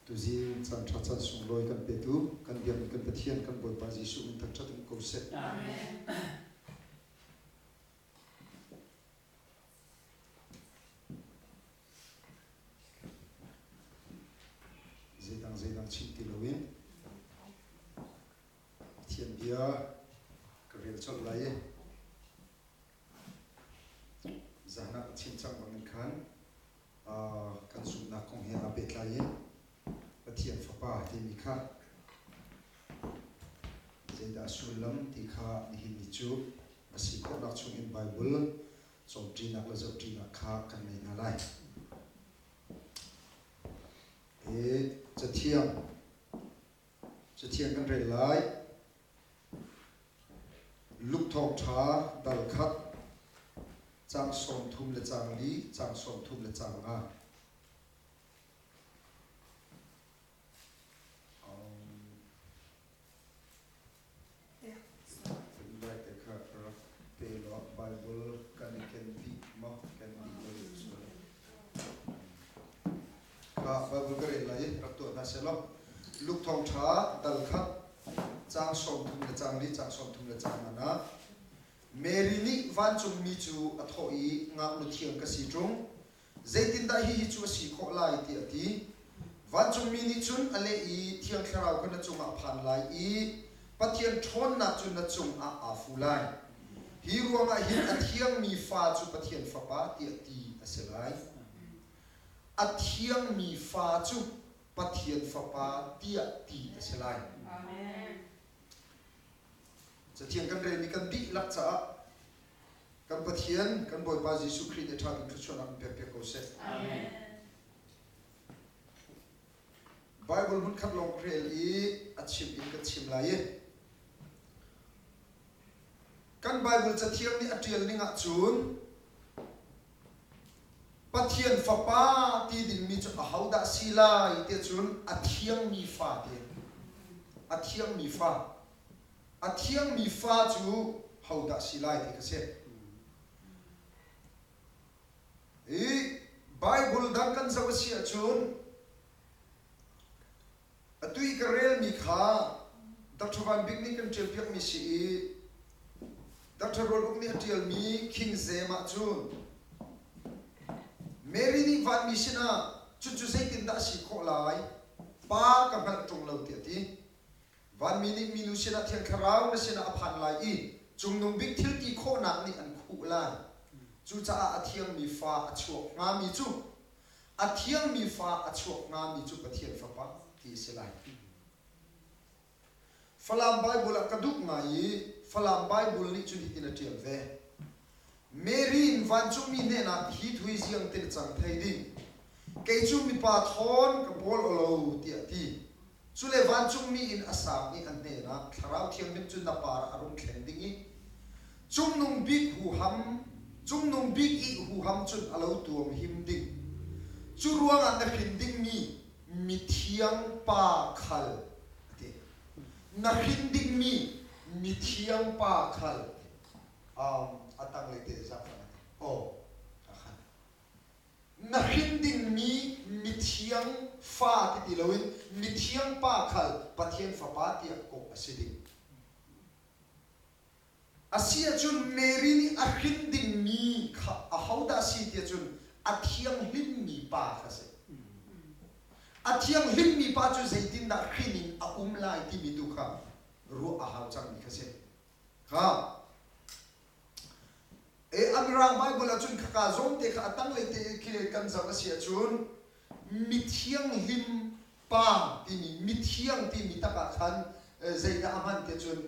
Tuzing caan ṭha caan sunglawi kan petu kan biakmi kan Pathian kan Bawipa Jesuh min thangṭhat um ko seh. Amen. Zeidang zeidang chim ti loin Pathian bia ka rel colh lai i zan ah ka chim cang bangin khan kan zumhnak kong he aa pehtlai in Pathian Fapa timi kha zeidah sullam ti kha nihin ni cu a si khawhnak chungin Baibal cawmṭinak le zohṭinak kha kan ngei hna lai. Hi cathiang cathiang kan rel lai. Luke thawngṭha dal khat caang 30 le caang li, caang 30 le caang nga. Invite kha rak pe law Bible kan i ken dih maw ken dih lo sual. Kha Bible ka rel lai i rak tuah hna seh law. Luke thawngṭha dal khat caang 30 le caang li caang 30 le caang nga ah Mary nih vancungmi cu a thawh i ngaknu thiang ka si ṭung Zeitindah hihi cu a si khawh lai tiah a ti. Vancungmi nih cun a leh i Thiang Thlarau kha na cungah a phan lai i Pathian ṭhawnnak cu na cungah aa fu lai. Hi ruangah hin a thiangmi fa cu Pathian Fapa tiah ti a si lai. A thiangmi fa cu Pathian Fapa tiah ti a si lai. Amen. Cathiang kan relmi kan dihlak caah Kan Pathian, kan Bawipa Jesuh Khrih nih ṭha in thluachuahnak in pekpiak ko seh. Amen. Bible hmunkhat lawng ka rel i a chim in kan chim lai i kan Bible cathiang nih a ṭial ning ahcun Pathian Fapa ti dingmi cu ahodah si lai tiah cun a thiangmi fa ti a thiangmi fa A thiangmi fa cu hodah si lai ti kha si. I Bible dang kan zoh a si ahcun atu i ka relmi kha Dr. Van Bik nih kan ṭialpiakmi si i Dr. Rual Uk nih a ṭialmi King James ah cun Mary nih vanmi sinah cucu zeitindah a si khawh lai pa ka hngalh ṭung lo tiah a ti. Vanmi nih minu sinah Thiang Thlarau na sinah a phan lai i Cungnung Bik thil ti khawhnak nih an khuh lai. Cucaah a thiangmi fa a chuak hngami cu a thiangmi fa a chuak hngami cu Pathian Fapa ti a si lai. Falam Baibal ah ka duh ngai i Falam Baibal nih cun hitin a ṭial ve. Mary in vancungmi hnenah hi thui ziang tin a cang thei ding. Kei cu mipa thawn ka pawl aw lo tiah a ti. Cule vancungmi in a sang i a hnenah Thlarau Thianghlim cu na par ah a rung thleng ding i Cungnung Bik huham Cungnung Bik i huham cun a lo tuam him ding. Cu ruangah na hrin dingmi mithiang pa khal a ti. Na hrin dingmi mithiang pa khal a tanglei te zaangfah aw a khan. Na hrin dingmi mithiang fa ti ti loin mithiang pa khal Pathian Fapa tiah kawh a si ding. A si ahcun Mary nih a hrin dingmi kha ahodah a si ti ahcun a thianghlimmi pa kha a si. A thianghlimmi pa cu zeitindah hrin in a um lai timi tu kha ruah a hau cangmi kha si. Kha E a Mirang Bible ahcun khaka zawn te kha a tanglei te khi kan zoh a si ahcun mithianghlim pa timi mithiang timi tak ah khan zeidah a hman ti cun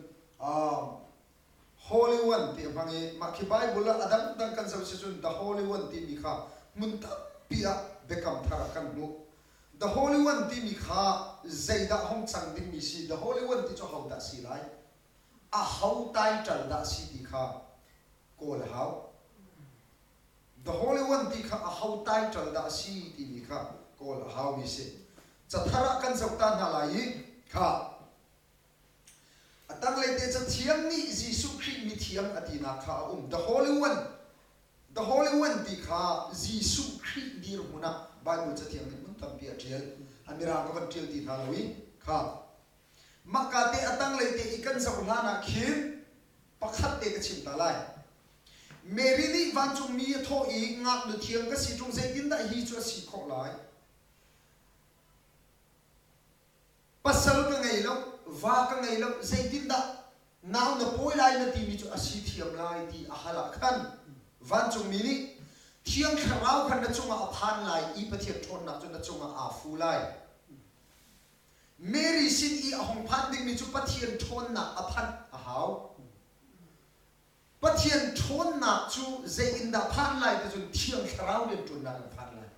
Holy One ti a hmang i mah khi Bible ah a dangdang kan zoh si cun The Holy One timi kha hmun tampi ah biakam thar ah kan hmuh. The Holy One timi kha zeidah hong cang dingmi si The Holy One ti cu hodah si lai? A ho title dah si ti kha kawl a hau. The Holy One ti kha a ho title dah a si timi kha kawl a haumi si. Cathar ah kan zoh ta hna lai i kha a tanglei te cathiang nih Jesuh Khrih mithiang a tinak kha a um. The Holy One. The Holy One ti kha Jesuh Khrih dirhmun ah Bible cathiang nih hmun tampi a ṭial. A mirang ka van ṭial ti hna lo i kha. Mahka te a tanglei te i kan zoh hlan ah khin pakhat te ka chim ta lai. Mary nih vancungmi a thawh i ngaknu thiang ka si ṭung zeitindah hi cu a si khawh lai? Pasal ka ngei lo, va ka ngei lo, zeitindah nau na pawi lai na timi cu a si thiam lai ti a hal ah khan vancungmi nih Thiang Thlarau khan na cungah a phan lai i Pathian ṭhawnnak cu na cungah aa fu lai. Mary sin i a hung phan dingmi cu Pathian ṭhawnnak a phanh a hau. Pathian ṭhawnnak cu zei in dah phan lai ti cun Thiang Thlarau rianṭuannak in phan lai.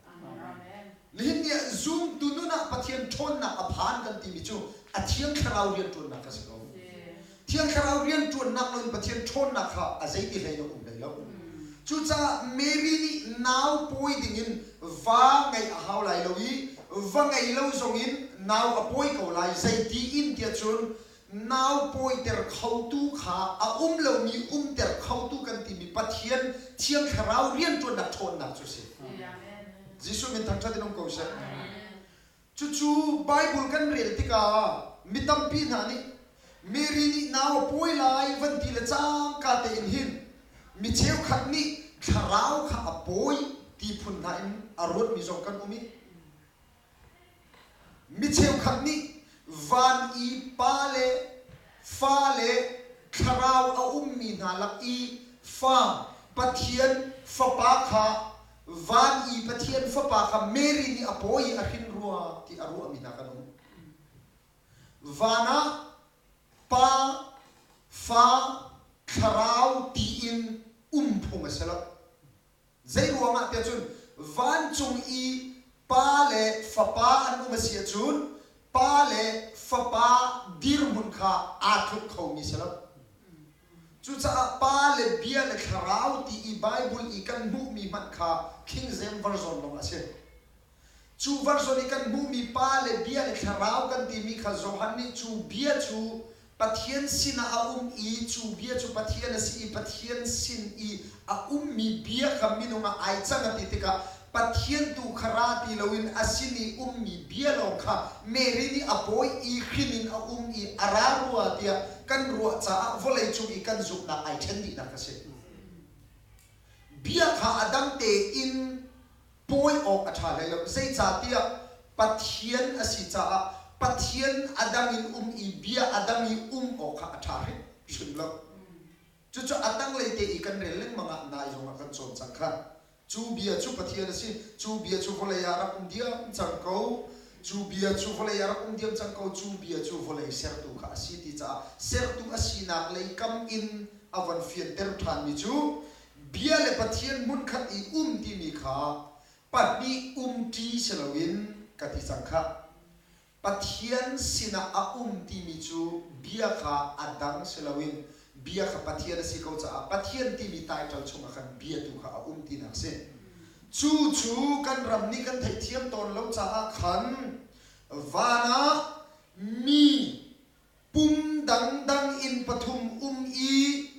Nihin ni ah zumtu nun ah Pathian ṭhawnnak a phan kan timi cu a Thiang Thlarau rianṭuannak kha si ko. Thiang Thlarau rianṭuannak loin Pathian ṭhawnnak kha a zeiti hlei in a um hlei lo. Cucaah Mary nih nau pawi dingin va ngeih a hau lai lo i va ngei lo zongin nau a pawi ko lai zeiti in tiah cun nau pawiter khotu kha a um lomi umter khotu kan timi Pathian Thiang Thlarau rianṭuannak ṭhawnnak cu a si. Jesuh min thangṭhat in um ko seh. Cucu Bible kan rel tikah mi tampi hna nih Mary nih nau a pawi lai van ti le cangka tein hin mi cheukhat nih thlarau kha a pawi ti phun hna in a ruatmi zong kan um i Mi cheukhat nih van i pa le fa le thlarau a ummi hna lak i fa Pathian Fapa kha van i Pathian Fapa kha Mary nih a pawi i a hrin rua ti a ruahmi hna kan um. Van ah Pa, Fa, Thlarau tiin um phung a si lo. Zeiruangah tiah cun vancung i Pa le Fapa an um a si ahcun Pa le Fapa dirhmun kha aa tluk khomi si lo. Cucaah Pa le Bia le Thlarau ti i Bible i kan hmuhmi hmanh kha King James Version lawng a si. Cu version i kan hmuhmi Pa le Bia le Thlarau kan timi kha Johan nih cu bia cu Pathian sinah a um i cu bia cu Pathian a si i Pathian sin i a ummi bia kha minung ah ai cang a ti tikah Pathian tu kha ra ti loin a sin i ummi bia lawng kha Mary nih a pawi i hrin in a um i a ra rua tiah kan ruah caah vawleicung i kan zumhnak ai ṭhen dihnak a si. Bia kha a dang tein pawi awk a ṭha hlei lo. Zeicahtiah Pathian a si caah Pathian a dang in um i bia a dang i um awk kha a ṭha hrimhrim lo. Cucu a tanglei te i kan rel lengmang ah nai zongah kan cawn cang kha. Cu bia cu Pathian a si. Cu bia cu vawlei ah rak um diam cang ko. Cu bia cu vawlei ah rak um diam cang ko. Cu bia cu vawlei sertu kha a si ti caah sertu a sinak lei kam in a von fianter ṭhanmi cu Bia le Pathian hmunkhat i um timi kha pahnih umṭi si loin ka ti cang khah. Pathian sinah a um timi cu bia kha a dang si loin bia kha Pathian a si ko caah Pathian timi title chungah khan bia tu kha a um tinak a si. Cu cu kan ram nih kan theihthiam tawn lo caah khan van ah mi pum dangdang in pathum um i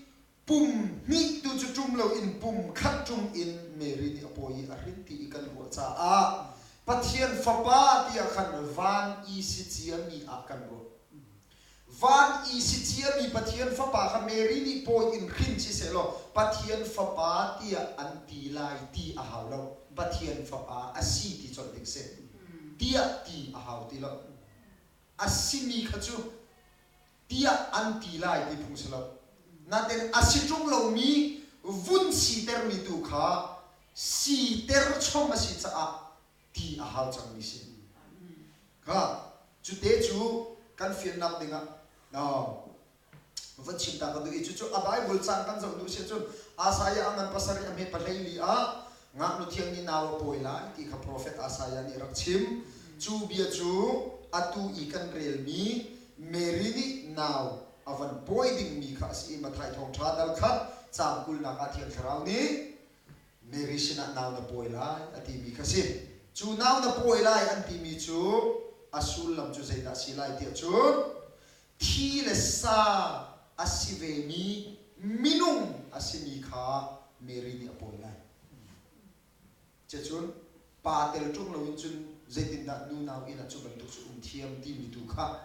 Pum hnih tu cu ṭum loin pum khat ṭum in Mary nih a pawi i a hrin ti i kan ruah caah Pathian Fapa tiah khan van i si ciami ah kan ruah. Van i si ciami Pathian Fapa kha Mary nih pawi in hrin siseh law Pathian Fapa tiah an ti lai ti a hau lo. Pathian Fapa a si ti colh ding si. Tiah ti a hau ti lo. A simi kha cu tiah an ti lai ti phung si lo. Nain a si ṭung lomi vun sitermi tu kha siter chom a si caah ti a hau cangmi si. Kha cute cu kan fiannak dingah van chim ta ka duh i cucu a Bible cang kan zoh duh si cun Isaiah a ngan pasarih a hme pahleili ah ngaknu thiang nih nau a pawi lai ti kha profet Isaiah nih rak chim. Cu bia cu atu i kan relmi Mary nih nau a van pawi dingmi kha a si i Matthai thawngṭha dal khat caang kulnak ah Thiang Thlarau nih Mary sinah nau na pawi lai a timi kha si. Cu nau na pawi lai an timi cu a sullam cu zeidah a si lai tiah cun thi le sa a si vemi minung a simi kha Mary nih a pawi lai. Cecun pa tel ṭung loin cun zeitindah nu nau inn ah cu bantuk cu um thiam timi tu kha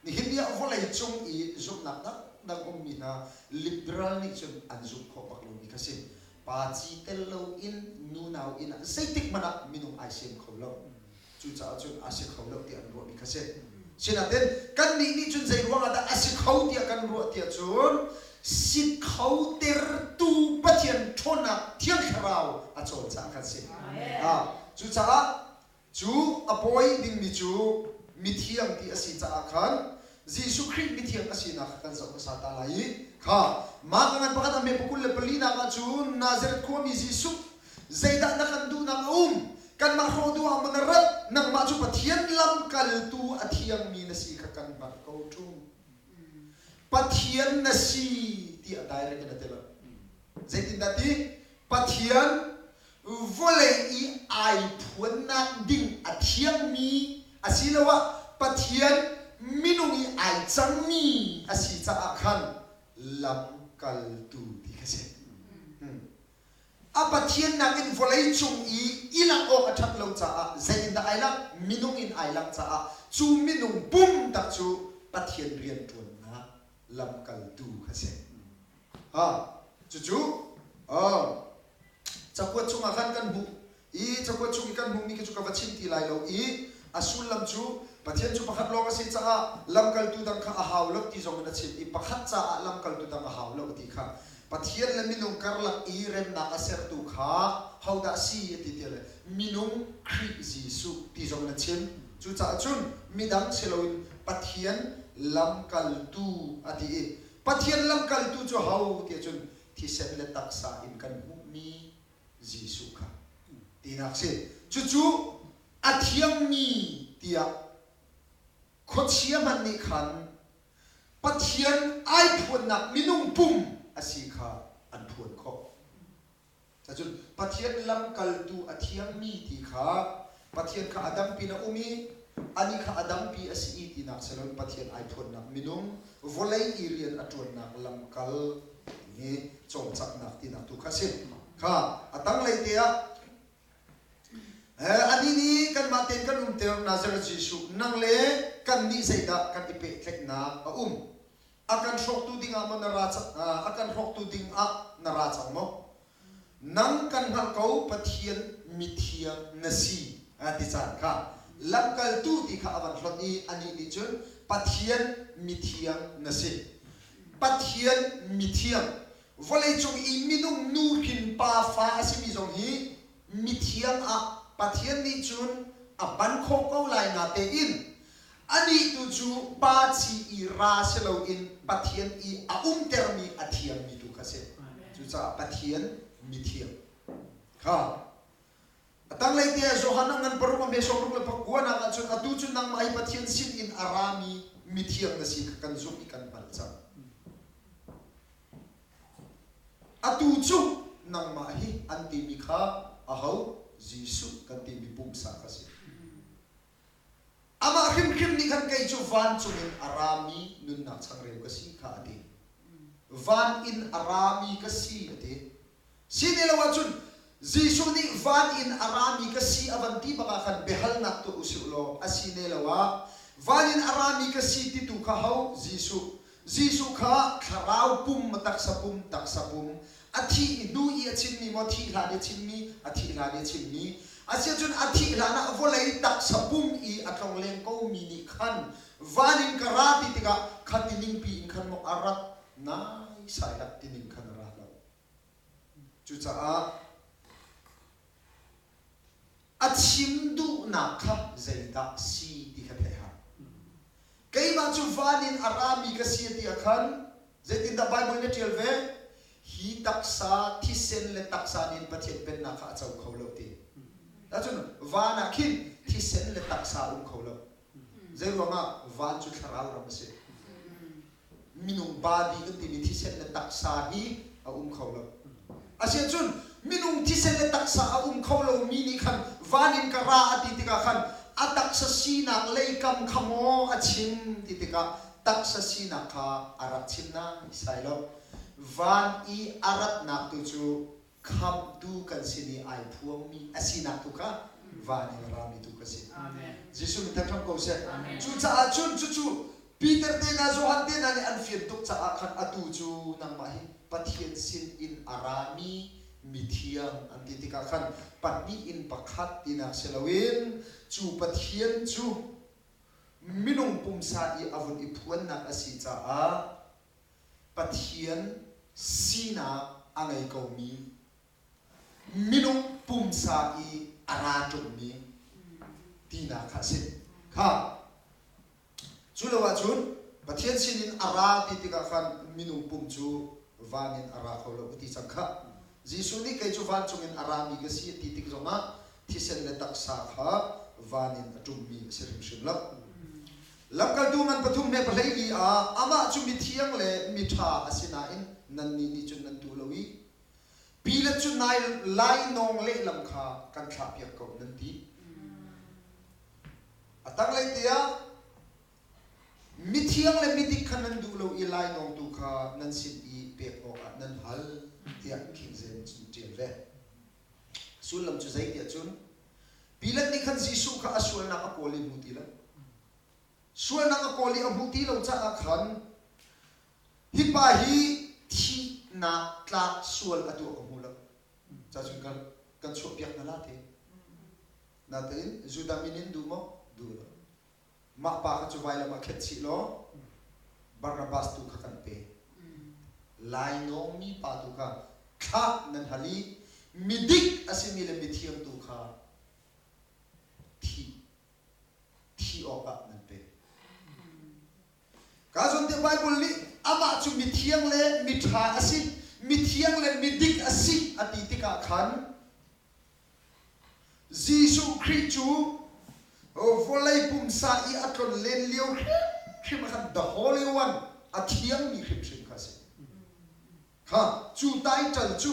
nihin ni ah vawlei cung i zumhnak dangdang ummi hna liberal nih cun an zumh khawh bak lomi kha si. Pa ci tel loin nu nau inn ah zeitik hmanh ah minung ai sem kho lo. Cucaah cun a si kho lo tiah an ruahmi kha si. Sinain kannih nih cun zei ruangah dah a si kho tiah kan ruah tiah cun si kho tertu Pathian ṭhawnnak Thiang Thlarau a cawlcang kan si. Cucaah cu a pawi dingmi cu mithiang ti a si caah khan Jesuh Khrih mithiang a sinak kha kan zoh hmasa ta lai i kha mah ka ngan pakhat a hme pakul le pali nak ah cun Nazareth khuami Jesuh Zeidah na kan duhnak a um? Kanmah hrawh duh ah maw na rat? Nangmah cu Pathian lamkaltu a thiangmi na si kha kan hngalh ko ṭung. Pathian na si tiah direct in a ti lo. Zeitindah ti? Pathian vawlei i ai phuannak ding a thiangmi asiloah Pathian minung i ai cangmi a si caah khan lamkaltu ti kha si. A Pathian nakin vawleicung i i langh awk a ṭhat lo caah zei in dah ai langh? Minung in ai langh caah cu minung pum tak cu Pathian rianṭuannak lamkaltu kha si. Ha, cucu cakuat chungah khan kan hmuh i cakuat chung i kan hmuhmi khi cu ka va chim ti lai lo i a sullam cu Pathian cu pakhat lawng a si caah lamkaltu dang kha a hau lo ti zong in a chim i pakhat caah lamkaltu dang a hau lo ti kha Pathian le minung karlak i remnak a sertu kha hodah si a ti tiah le minung Khrih Jesuh ti zong in a chim. Cucaah cun midang si loin Pathian lamkaltu a ti i Pathian lamkaltu cu ho tiah cun thisen le taksa in kan hmuhmi Jesuh kha tinak si. Cucu a thiangmi tiah khuachia hmanh nih khan Pathian ai phuannak minung pum a si kha an phuan khawh. Cacun Pathian lamkaltu a thiangmi ti kha Pathian kha a dangpi in a um i anih kha a dangpi a si i tinak si loin Pathian ai phuannak minung vawlei i rian a ṭuannak lamkal hi cawlcanghnak tinak tu kha a si. Kha a tanglei te ah anih nih kanmah tein kan umter Nazareth Jesuh nang le kannih zeidah kan i pehtlaihnak a um? A kan hrawktu dingah maw na ra a kan hrawktu dingah na ra cang maw? Nang kan hngalh ko Pathian mithiang na si a ti caan kha lamkaltu ti kha a van hlonh i anih nih cun Pathian mithiang na si. Pathian mithiang vawleicung i minung nu hrin pa fa a simi zong hi mithiang ah Pathian nih cun a hman khawh ko lai natein Anih tu cu pa ci i ra si loin Pathian i a umtermi a thiangmi tu kha si. Cucaah Pathian mithiang kha a tanglei te ah Johan a ngan paruk a hme sawmruk le pakua nak ahcun atu cu nangmah hi Pathian sin in a rami mithiang na si kha kan zumh i kan hngalh cang. Atu cu nangmah hi an timi kha aho Jesuh kan timi pumsa kha si. Amah hrimhrim nih khan kei cu vancung in a rami nunnak changreu ka si kha a ti. Van in a rami ka si a ti. Si ne lo ahcun Jesuh nih van in a rami ka si a van ti bak ah khan biahalnak tuah usih law a si ne lo ah van in a rami ka si titu kha ho Jesuh Jesuh kha thlarau pum taksa pum taksa pum a thih hnu i a chimmi maw thih hlan i a chimmi a thih hlan i a chimmi asiahcun a thih hlan ah vawlei taksa pum i a tlongleng komi nih khan van in ka ra ti tikah kha tining pi in khan maw a rat naisai hlah tining khan a ra lo cucaah a chim duhnak kha zeidah si ti kha theih hau Keimah cu van in a rami ka si ti ah khan zeitindah Baibal nih a ṭial ve? Hi taksa, thisen le taksa nih Pathian pennak kha a co kho lo ti. Ahcun van ah khin thisen le taksa a um kho lo. Zeiruangah van cu thlarau ram a si. Minung body kan timi thisen le taksa hi a um kho lo. Asiahcun minung thisen le taksa a um kho lomi nih khan van in ka ra a ti tikah khan a taksa sinak leikam kha maw a chim ti tikah taksa sinak kha a rak chim naisai lo. Van i a ratnak tu cu. Khamhtu kan sin i ai phuangmi a sinak tu kha van in a rami tu kha si. Jesuh min thangṭhat ko seh. Cucaah cun cucu Peter te hna Johan te hna nih an fian tuk caah khan atu cu nangmah hi Pathian sin in a rami mithiang an ti tikah khan pahnih in pakhat tinak si loin cu Pathian cu minung pumsa i a vun i phuannak a si caah Pathian sinak a ngei komi minung pumsa i a ra ṭungmi tinak kha a si. Kha cu lo ahcun Pathian sinin a ra ti tikah khan minung pum cu van in a ra kho lo ka ti cang khah. Jesuh nih kei cu vancung in a rami ka si a ti tik zongah thisen le taksa kha van in a ṭummi a si hrimhrim lo. Lamkaltu ngan pathum he pahleili ah amah cu mithiang le miṭha a si nain nannih nih cun nan duh lo i Pilat cu nai lainawng lehlam kha kan thlahpiak ko nan ti. A tanglei te ah mithiang le midik kha nan duh lo i lainawngtu kha nan sin i pek awkah nan hal tiah King James cun ṭial ve. Sullam cu zei tiah cun Pilat nih khan Jesuh kha a sualnak a kawl i hmu ti lo. Sualnak a kawl i a hmuh ti lo caah khan hi pa hi thihnak tlak sual a tuah ka hmu lo. Cacun kan kan chuahpiak hna la te. Natein Judah min in duh maw? Duh lo. Mah pa kha cu vailam ah khet chih law Barnabas tu kha kan pe. Lainawngmi pa tu kha thlah nan hal i midik a simi le mithiang tu kha thi thi awkah nan pek. Ka zawn te Bible nih amah cu mithiang le miṭha a si, mithiang le midik a si a ti tikah khan Jesuh Khrih cu vawlei pumsa i a tlonlen lio hrimhrim ah khan the Holy One, a thiangmi hrimhrim kha a si. Kha cu title cu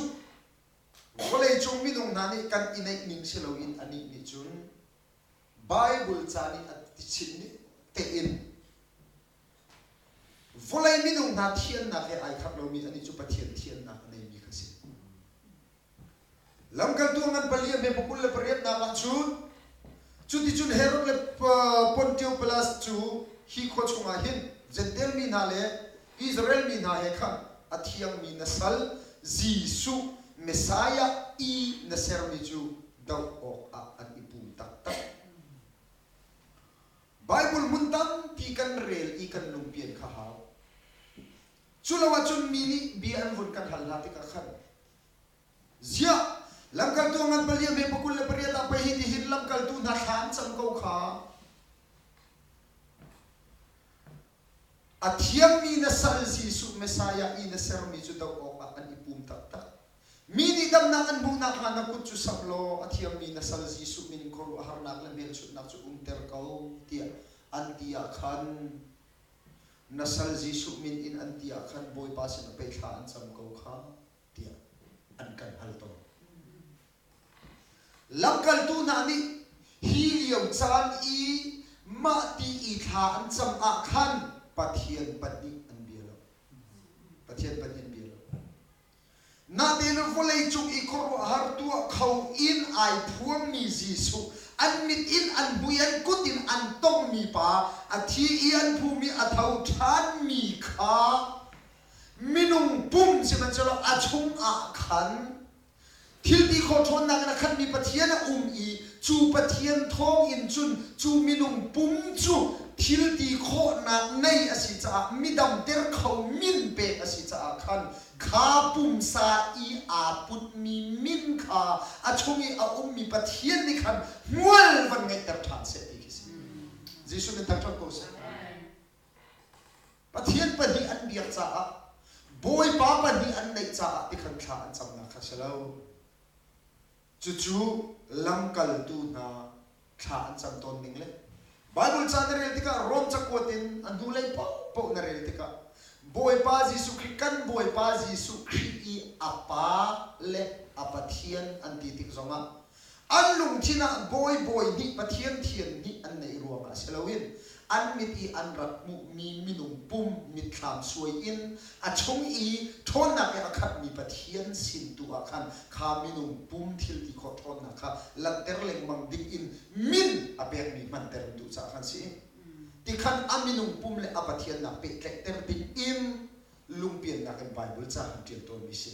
vawleicung minung hna nih kan i neih ning si loin anih nih cun Bible ca nih a ti chin ning tein vawlei minung hna thiannak he ai khat lomi anih cu Pathian thiannak a neimi kha a si. Lamkaltu a ngan pali a hme pakul le pariatnak ah cun cuticun Herod le Pontio Pilat cu hi khua chungah hin Jentail mi hna le Israel mi hna he khan a thiangmi na sal Jesuh Messiah i na sermi cu doh awkah an i pum taktak. Baibal hmun tampi kan rel i kan lungpian kha hau. Cu lo ahcun mi nih bia an vun kan hal hna tikah khan ziah lamkaltu a ngan palia me pakul le pariat ah pei hi tihin lamkaltu hna thla an cam ko kha a thiangmi na sal Jesuh Messiah i na sermi cu doh awkah an i pum taktak. Mi nih damnak an hmuh nakhnga na kut cu samh law a thiangmi na sal Jesuh min in khuaruahharnak le hmelchunhnak cu umter ko tiah an ti ah khan Na sal Jesuh min in an ti ah khan Bawipa sinah pei thla an cam ko kha tiah an kan hal tawn. Lamkaltu hna nih hi lio caan i mah ti i thla an cam ah khan Pathian pahnih an bia lo. Pathian pahnih an bia lo. Natein vawleicung i khuaruahhar tuah kho in ai phuangmi Jesuh, an mit in an hmu i an kut in an tonghmi pa, a thi i an phumi a tho ṭhanmi kha minung pum sihmanhsehlaw a chungah khan thil ti khawh ṭhawnnak in a khatmi Pathian a um i cu Pathian thawngin cun cu minung pum cu thil ti khawhnak nei a si caah midamter kho min pek a si caah khan kha pumsa i aa putmi min kha a chung i a ummi Pathian nih khan hmual van ngeihter ṭhan seh ti khi si. Jesuh min thangṭhat ko seh. Pathian pahnih an biak caah Bawipa pahnih an neih caah tikhan thla an camnak kha si lo. Cucu lamkaltu hna thla an cam tawn ning le Bible ca na rel tikah Rom cakuat in a hnulei paohpaoh na rel tikah Bawipa Jesuh Khrih kan Bawipa Jesuh Khrih i a Pa le a Pathian an ti tik zongah an lungthin ah bawi bawi nih Pathian thian nih an neih ruangah si loin An mit i an rak hmuhmi minung pum mitthlam suai in a chung i ṭhawnnak i a khatmi Pathian sin tu ah khan kha minung pum thil ti khawh ṭhawnnak kha langhter lengmang ding in min a pekmi hmanter an duh caah khan si. Tikhan a minung pum le a Pathiannak pehtlaihter ding in lungpiannak in Baibal ca kan ṭial tawnmi si.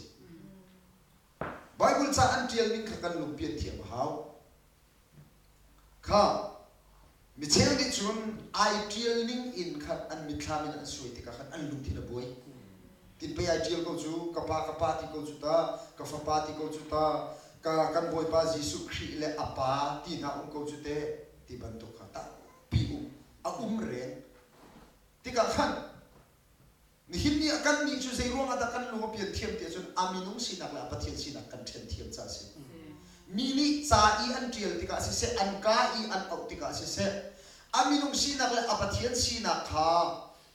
Baibal ca an ṭial ning kha kan lungpian thiam a hau. Kha micheu nih cun ai ṭial ning in khan an mitthlam in an suai tikah khan an lungthin a buai. Tin pei ai ṭial ko cu, ka pa ka pa ti ko cu ta, ka fapa ti ko cu ta, ka kan Bawipa Jesuh Khrih le a pa ti hna um ko cu teh ti bantuk kha tampi um a um reng. Tikah khan Nihin ni ah kannih cu zei ruangah dah kan lung a pian thiam ti ahcun a minung sinak le a Pathian sinak kan ṭhen thiam caah a si. Mi nih ca i an ṭial tikah siseh, an ka i an auh tikah siseh, a minung sinak le a Pathian sinak kha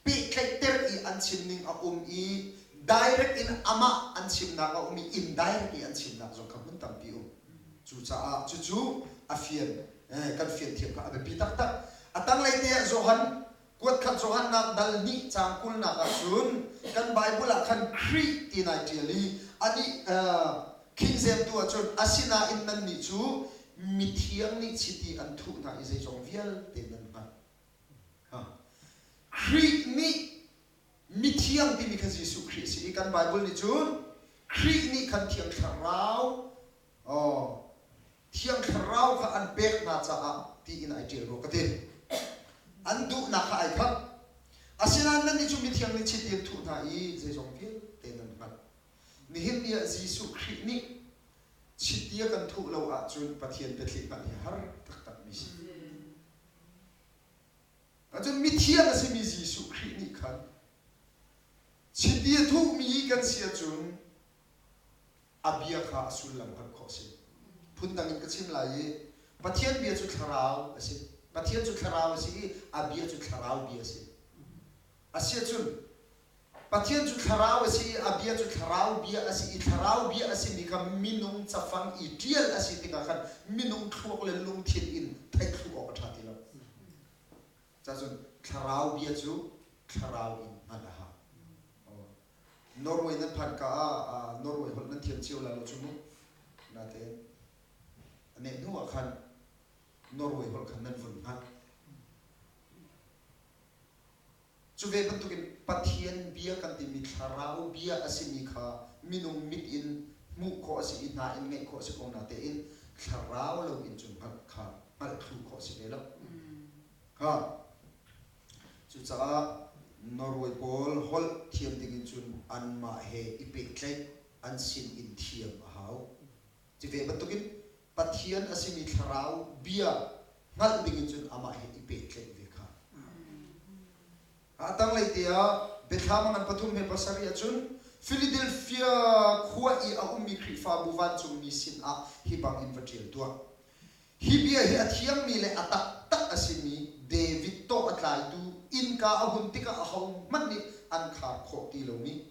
pehtlaihter i an chim ning a um i direct in amah an chimnak a um i indirect i an chimnak zong kha hmun tampi um. Cucaah cucu a fian, kan fian thiam kha a biapi taktak. A tanglei te ah Johan Kuatkhat Johannak dal hnih caang kulnak ah cun kan Bible ah khan Khrih ti nai ṭial i anih King James tu ah cun asinain nannih cu mithiang nih chiti an thuh hna i zeizong vialte nan hngalh. Khrih nih mithiang timi kha Jesuh Khrih a si i kan Bible nih cun Khrih nih khan Thiang Thlarau Thiang Thlarau kha an pek hna caah tiin ai ṭial rua ka ti. An duhnak kha ai khat. Asinain nannih cu mithiang nih chiti an thuh hna i zeizong vialte nan hngalh. Nihin ni ah Jesuh Khrih nih chiti a kan thuh lo ahcun Pathian biathli hngalh hi har taktakmi si. Ahcun mithiang a simi Jesuh Khrih nih khan chiti a thuhmi kan si ahcun a bia kha a sullam hngalh khawh a si. Phundang in ka chim lai i Pathian bia cu thlarau a si. Pathian cu thlarau a si i a bia cu thlarau bia a si. Asiahcun Pathian cu thlarau a si i a bia cu thlarau bia a si i thlarau bia a simi kha minung cafang i ṭial a si tikah khan minung thluak le lungthin in theih thlu awk a ṭha ti lo. Cacun thlarau bia cu thlarau in hngalh a hau. Norway nan phan ka ah Norway holh nan thiam cio lai lo cu mu. Natein a neh hnu ah khan Norway holh khan nan vun hngalh. Cu ve bantukin Pathian bia kan timi thlarau bia a simi kha minung mit in hmuh khawh a si i hna in ngeih khawh a si ko natein thlarau lo in cun hngalh kha hngalh thlu khawh a si ve lo. Kha Cucaah Norway pawl holh thiam dingin cun anmah he i pehtlaih an sin in thiam a hau. Cu ve bantukin Pathian a simi thlarau bia hngalh dingin cun amah he i pehtlaih ve kha. A tanglei te ah Biathlam a ngan pathum he pasarih ahcun Philadelphia khua i a ummi Khrihfabu vancungmi sinah hi bangin va ṭial tuah. Hi bia hi a thiangmi le a taktak a simi David tawh a tlaitu innka a hun tikah ahohmanh nih an khar khawh ti lomi,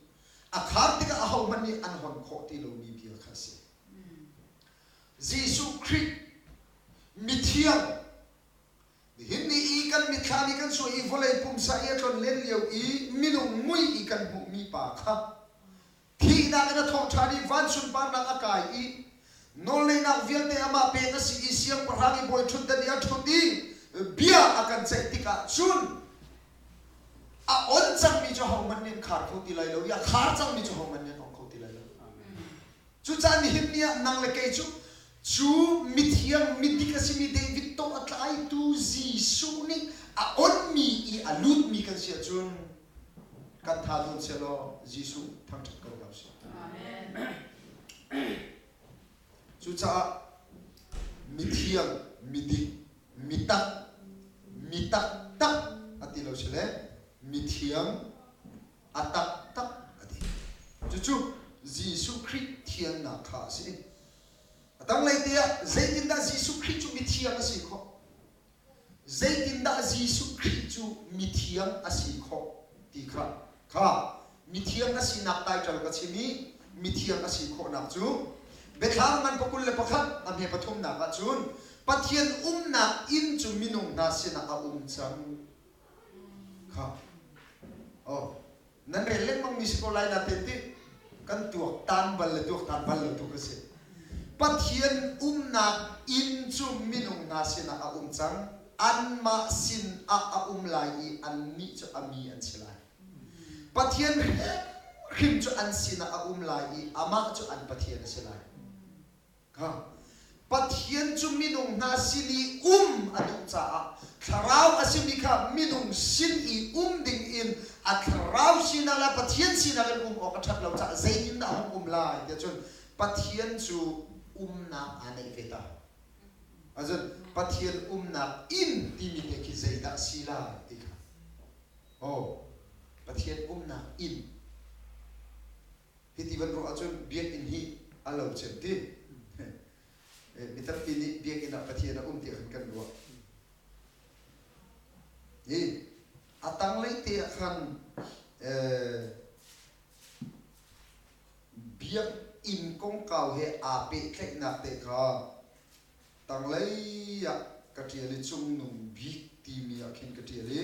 a khar tikah ahohmanh nih an hon khawh ti lomi bia kha a si. Jesuh Khrih mithiang nihin ni i kan mitthlam i kan suai i vawlei pumsa i a tlonlen lio i minung mui i kan hmuhmi pa kha Thihnak in a thawh ṭhan i van sunparnak a kai i nawlngeihnak vialte amah pek a si i siangpahrang i bawi ṭhutdan i a ṭhut i bia a kan ceih tikah cun a on cangmi cu ahohmanh nih an khar kho ti lai lo i a khar cangmi cu ahohmanh nih an ong kho ti lai lo. Cucaah nihin ni ah nang le kei cu cu mithiang midik a simi David tawh a tlaitu Jesuh nih a onmi i a lutmi kan si ahcun kan tha zawn sehlaw Jesuh thangṭhat ko hna usih. Cucaah mithiang, midik, mitak, mi taktak a ti lo sile mithiang a taktak a ti. Cucu Jesuh Khrih thiannak kha a si. A tanglei te ah zeitindah Jesuh Khrih cu mithiang a si khawh? Zeitindah Jesuh Khrih cu mithiang a si khawh ti kha kha mithiang a sinak title ka chim i mithiang a si khawhnak cu Biathlam ngan pakul le pakhat a hme pathumnak ah cun Pathian umnak inn cu minung hna sinah a um cang. Kha. Oh, nan rel lengmang mi si ko lai na ten ti kan tuak tan bal le tuak tan bal lo tu ka si. Pathian umnak inn cu minung hna sinah a um cang. Anmah sin ah a um lai i annih cu a mi an si lai. Pathian hrim cu an sinah a um lai i amah cu an Pathian a si lai. Kha Pathian cu minung hna sin i um a duh caah thlarau a simi kha minung sin i um ding in a thlarau sinak le Pathian sinak in um awk a ṭhat lo caah zeitindah a hung um lai tiah cun Pathian cu umnak aa neih ve ta. Ahcun Pathian umnak inn timi te khi zeidah si lai ti kha. Oh, Pathian umnak inn. Hiti van ruah ahcun biakinn hi a lo cem ti. Mi tampi nih biakinn ah Pathian a um tiah khan kan ruah. Hi a tanglei te ah khan biakinn kongkau he aa pehtlaihnak te kha tanglei ah ka ṭial i cungnung bik timi ah khin ka ṭial i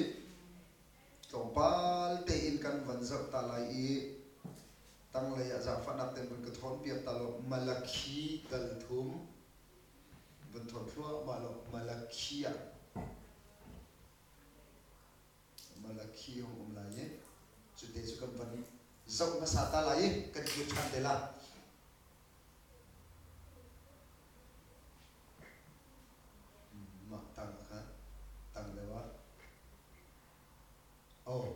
Tlawmpal tein kan van zoh ta lai i tanglei ah zaangfahnak tein vun ka thawnpiak ta law Malakhi dal thum vun thawn thluahmah law Malakhi ah Malakhi hung um lai i cute cu kan van zoh hmasa ta lai i kan kir ṭhan te la. Mah tang ah khan tang deuh ah Oh,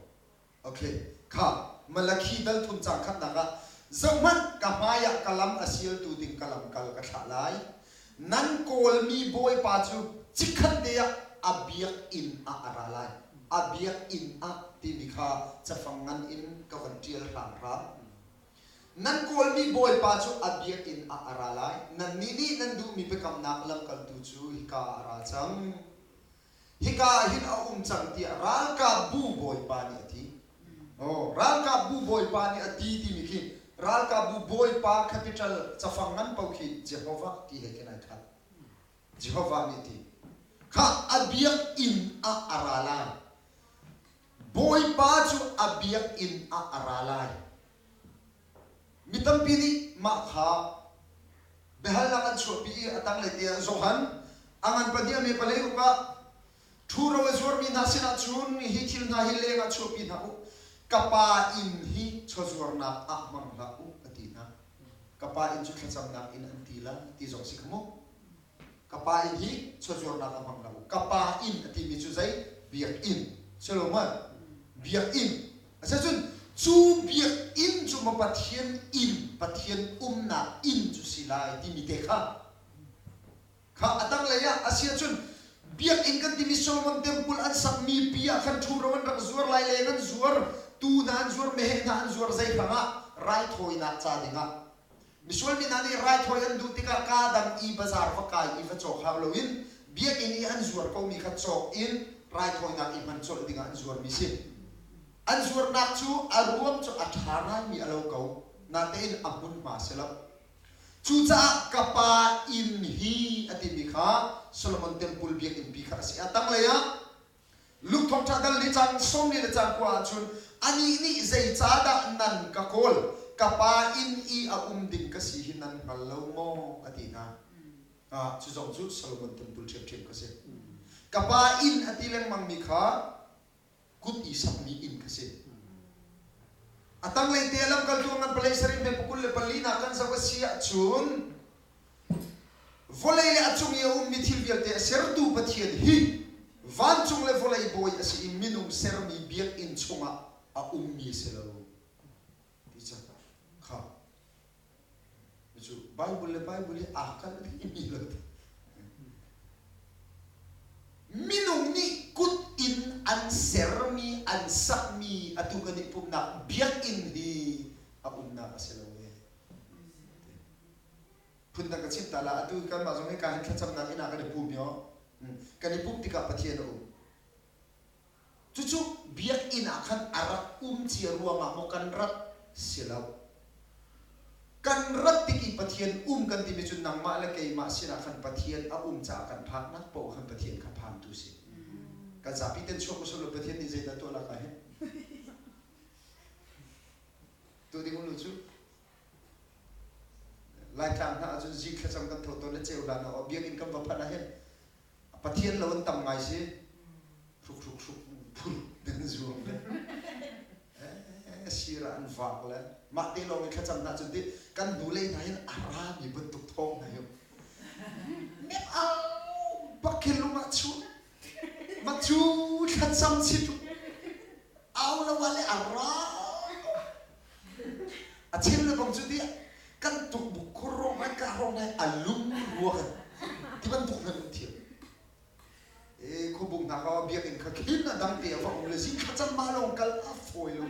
okay. Kha Malakhi dal thum cang khatnak ah zohhmanh ka hmai ah ka lam a sialtu ding ka lamkal ka thlah lai. Nan kawlmi Bawipa cu chikkhat te ah a biakinn ah a ra lai. A biakinn ah timi kha cafang ngan in ka van ṭial hramhram. Nan kawlmi Bawipa cu a biakinn ah a ra lai. Nannih nih nan duhmi biakamnak lamkaltu cu hika ah a ra cang. Hika ah hin a um cang tiah ralkapbu bawipa nih a ti. Oh, ralkapbu bawipa nih a ti timi khi ralkapbu bawipa capital cafang ngan paoh khi Jehovah ti he khin ai khat. Jehovah nih a ti. Kha a biakinn ah a ra lai. Bawipa cu a biakinn ah a ra lai. Mi tampi nih mah kha biahalnak an chuahpi i a tanglei tiah Johan a ngan pahnih a me palei ruk ah ṭhuro a zuarmi hna sinah cun hi thil hna hi leng ah chuahpi hna u. Ka pa inn hi chawzuarnak ah hmang hlah u a ti hna. Ka pa inn cu thlacamnak inn an ti la ti zong si kha mu. Ka pa inn hi chawzuarnak a hmang lo. Ka pa inn a timi cu zei? Biakinn. Si lo maw? Biakinn. Asicun cu biakinn cu maw Pathian inn, Pathian umnak inn cu si lai timi te kha kha a tanglei ah a si ahcun biakinn kan timi Solomon temple an sakmi pi ah khan ṭhuro an rak zuar lai leng an zuar tuu hna an zuar meheh hna an zuar zei hrangah raithawinak ca dingah Misual mi hna nih raithawi an duh tikah kaa dang i bazaar va kai i va cawk hau loin biakinn i an zuar komi kha cawk in raithawinak i hman colh dingah an zuarmi si. An zuarnak cu a ruang cu a ṭha ngaimi a lo ko, natein a hmunhma si lo. Cucaah ka pa inn hi a timi kha Solomon Temple biakinn pi kha a si. A tanglei ah Luke thawngṭha dal ni caan 40 le caan kua ahcun anih nih zeicahdah nan ka kawl ka pa inn i a um ding ka si hi nan hngal lo maw a ti hna. Ah, cu zong cu Solomon temple ṭhiamṭhiam kha si. Ka pa inn a ti lengmangmi kha kut i sakmi inn kha si. A tanglei te lamkaltu a ngan palei sarih hme pakul le pali nak kan zoh a si ahcun Vawlei le a cung i a ummi thil vialte a sertu Pathian hi vancung le vawlei bawi a si i minung sermi biakinn chungah a ummi a si lo ti cang kha cu Bible le Bible hi aa kalh dihmi lo minung nih kut in an sermi an sakmi atu kan i pumhnak biakinn hi a umnak a si lo e Phundang ka chim ta la atu kanmah zong hika hin thlacamnak inn ah kan i pum yo. Kan i pumh tikah Pathian a um. Cucu biakinn ah khan a rak um cia ruangah maw kan rat si lo. Kan rat tik i Pathian um kan timi cu nangmah le keimah sinah khan Pathian a um caah kan phaknak paoh khan Pathian kha phantu si. Kan zapi ten chuak usih law Pathian nih zeidah tuah lak ah hin? Tu ding um lu cu Laitlang hna ahcun zing thlacam kan tho tawn le ceu hlan ah biakinn kan va phanh ah hin Pathian lo an tam ngai si hruk hruk hruk phur den zuam le sir ah an vak le mah te lawng i thlacam hna cun ti kan hnulei hna hin a rami bantuk thawng hna hi nek au bak khin lung ah chuak mah cu thlacam chit au lo ah le a ra a chim le bang cu ti kan tuk buk khur rong ngai ka rong ngai a lung rua kan ti bantuk hna um thiam e khuabung hna kha biakinn kha khin a dang te a va um le zing thlacam ma lawng kal a fawi lo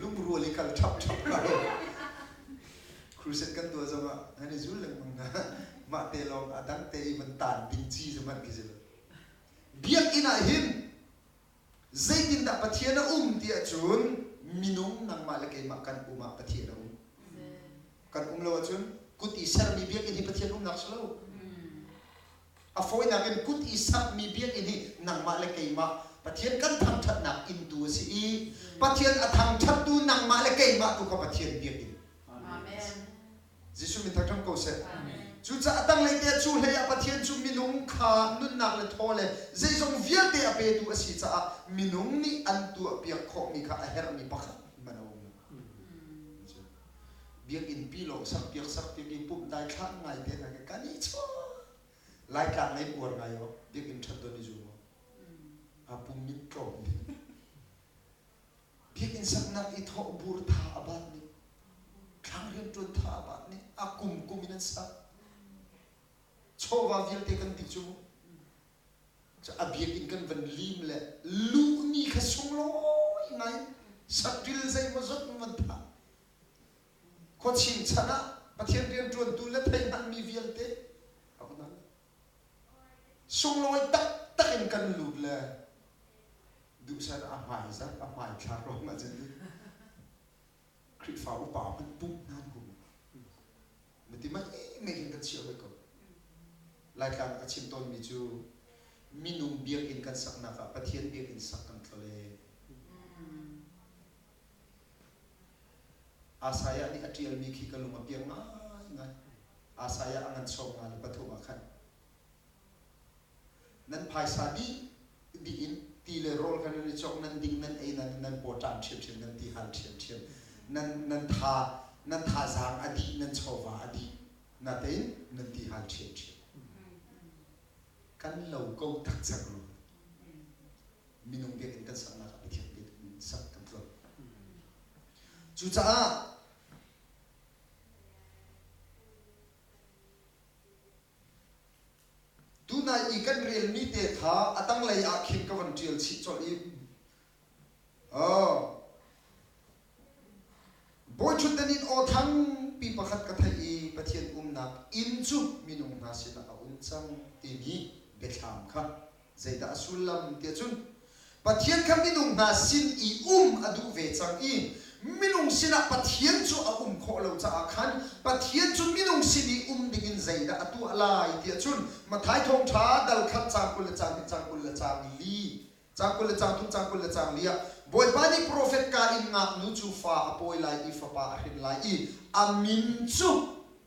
lungrual i kal ṭhap ṭhap ka crusade kan tuah zong ah an i zul lengmang na mah te lawng a dang te i van tan ding ci zaman khi si lo biakinn ah hin Zeitindah Pathian a um ti ahcun minung nangmah le keimah kan um ah Pathian a um. Kan um lo ahcun kut i sermi biakinn hi Pathian umnak si lo. A fawinak in kut i sakmi biakinn hi nangmah le keimah Pathian kan thangṭhatnak inn tu a si i Pathian a thangṭhattu nangmah le keimah tu kha Pathian biakinn. Amen. Jesuh min thangṭhat ko seh. Cucaah tanglei te cu hlei ah Pathian cu minung kha nunnak le thaw le zeizong vialte a petu a si caah minung nih an tuahpiak khawhmi kha a herhmi pakhat hmanh a um lo. Biakinn pi lawng sakpiak sakpiak i pumh dai thlah ngai te hna kan i chuah. Laitlang lei uar ngai o biakinn ṭhat don i zum o. A pum min tlawm ding. Biakinn saknak i thawhbur tha a bat nih, thlang rianṭuan tha a bat nih a kumkum in an sak. Chawva vialte kan ti cu a biakinn kan van lim le luhmi kha sunglawi ngai saṭil zeimawzat van thah. Khuaching chan ah Pathian rianṭuantu le theihngalhmi vialte a um Sunglawi taktak in kan lut le duhsan a hmaizarh a hmaithlak ruang ah cun Khrihfa upa hmanh pumh hna an hum. Mati mai mei hin kan chiah hoi ko. Laitlang ah ka chim tawnmi cu minung biakinn kan saknak ah Pathian biakinn sak kan tlole. Isaiah nih a ṭialmi khi ka lung a piang ngaingai. Isaiah a ngan 53 ah khan nan phaisa dih dih in ti le rawl kha nan i cawk nan ding nan ei nan nan paw ṭam ṭhiamṭhiam nan ti hal ṭhiamṭhiam nan nan tha nan thazaang a dih nan chawva a dih natein nan ti hal ṭhiamṭhiam kan lo ko tak cang lo minung biakinn kan saknak ah Pathian biakinn sak kan tlon. Cucaah tunai i kan relmi te kha a tanglei ah khin ka van ṭial chih colh i oh, Bawiṭhutdan in aw thangpi pakhat ka theih i Pathian umnak inn cu minung hna sinah a um cang timi biathlam kha Zeidah a sullam tiah cun Pathian kha minung hna sin i um a duh ve cang i minung sinah Pathian cu a um khawh lo caah khan Pathian cu minung sin i um dingin zeidah a tuah lai tiah cun Matthai thawngṭha dal khat caang 20 le caang hnih caang 20 le caang li caang 20 le caang thum caang 20 le caang li ah Bawipa nih profet ka in ngaknu cu fa a pawi lai i fapa a hrin lai i a min cu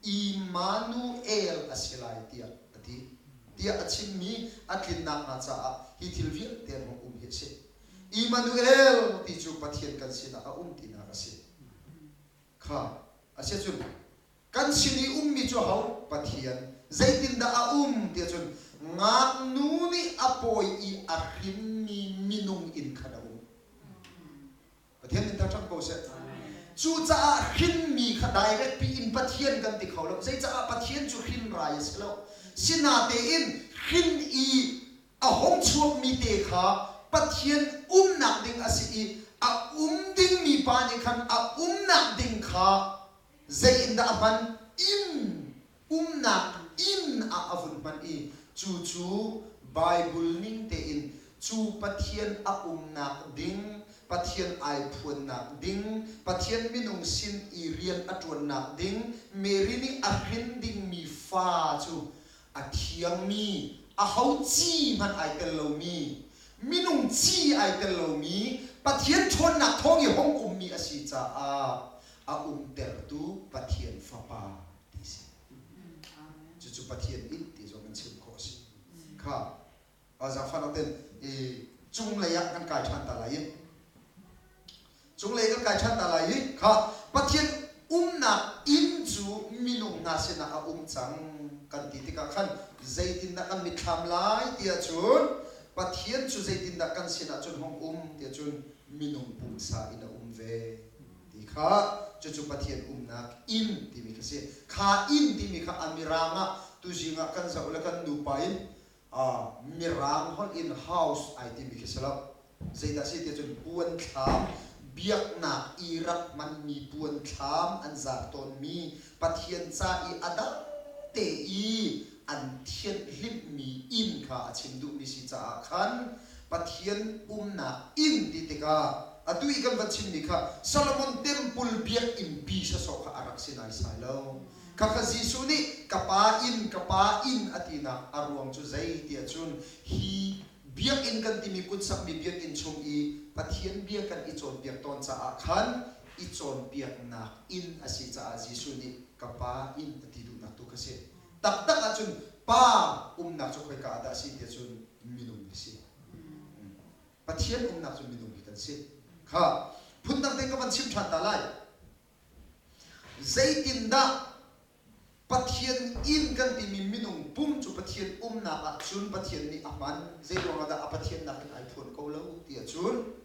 Immanuel a si lai tiah a ti. tiah a chimmi a tlin nakhnga caah hi thil vialte an hung um hi a si. Immanuel ti cu Pathian kan sinah a um tinak a si. Kha a si cun kan sin i ummi cu ho? Pathian. Zeitindah a um tiah cun ngaknu nih a pawi i a hrinmi minung in khan a um. Pathian min thangṭhat ko seh. Cucaah hrinmi kha direct pi in Pathian kan ti kho lo. Zeicaah Pathian cu hrin rai a si lo. Sinatein hrin i a hung chuakmi te kha Pathian umnak ding a si i a um dingmi pa nih khan a umnak ding kha zei in dah a hman? Inn umnak inn ah a vun hman i cu cu Bible ning tein cu Pathian a umnak ding, Pathian ai phuannak ding, Pathian minung sin i rian a ṭuannak ding, Mary nih a hrin dingmi fa cu a thiangmi, Aho ci hmanh ai tel lomi, minung ci ai tel lomi, Pathian ṭhawnnak thawng i hong ummi a si caah a umtertu Pathian Fapa ti si. Cucu Pathian inn ti zong in chim khawh a si. Kha zaangfahnak ten i cunglei ah kan kai ṭhan ta lai i cunglei kan kai ṭhan ta lai i kha Pathian umnak inn cu minung hna sinah a um cang kan ti tikah khan zeitindah kan mitthlam lai ti ahcun Pathian cu zeitindah kan sinah cun hong um ti ahcun minung pumsa in a um ve ti kha cucu Pathian umnak inn timi kha si. Kha inn timi kha a mirang ah tuzing ah kan zoh le kan nupa in Mirang holh in house ai timi khi si lo. Zeidah si ti cun puanthlam biaknak i rak hmanmi puanthlam an zar tawnmi Pathian ca i a dang te i an thianhhlimhmi inn kha a chim duhmi si caah khan Pathian umnak inn ti tikah atu i kan van chimmi kha Solomon temple biakinn pi sawsawh kha a rak si naisai lo. Khakha Jesuh nih ka Pa inn, ka Pa inn a tinak a ruang cu zei tiah cun hi biakinn kan timi kutsakmi biakinn chung i Pathian bia kan i cawnpiak tawn caah khan i cawnpiaknak inn a si caah Jesuh nih ka Pa inn a ti duhnak tu kha si. Taktak ahcun Pa umnak cu khoika ah dah a si tiah cun minung hi si. Pathian umnak cu minung hi kan si. Kha phundang tein ka van chim ṭhan ta lai. Zeitindah Pathian inn kan timi minung pum cu Pathian umnak ah cun Pathian nih a hman? Zeiruangah dah a Pathiannak in ai phuan ko lo ti ahcun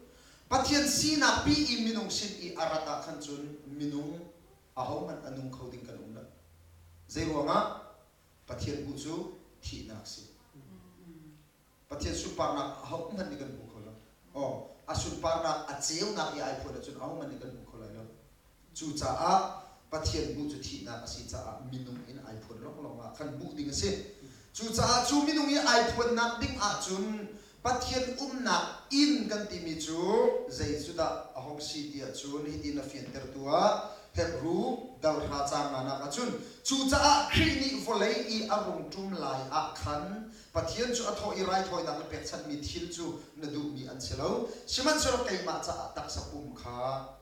Pathian sinak pi i minung sin i a rat ah khan cun minung ahohmanh a nung kho ding kan um lo. Zeiruangah? Pathian hmuh cu thihnak si. Pathian sunparnak ahohmanh nih kan hmu kho lo. Aw, a sunparnak a ceunak i ai phuan ahcun ahohmanh nih kan hmu kho lai lo. Cucaah Pathian hmuh cu thihnak a si caah minung in ai phuan lawnglawng ah khan hmuh ding a si. Cucaah cu minung i ai phuannak ding ahcun Pathian umnak inn kan timi cu zei cu dah a hong si ti ahcun hitin a fiantertu ah Hebru dal hra caang nganak ahcun cucaah Khrih nih vawlei i a rung ṭum lai ah khan Pathian cu a thawh i raithawinak le pekchanhmi thil cu na duhmi an si lo. Sihmanhsehlaw keimah caah taksa pum kha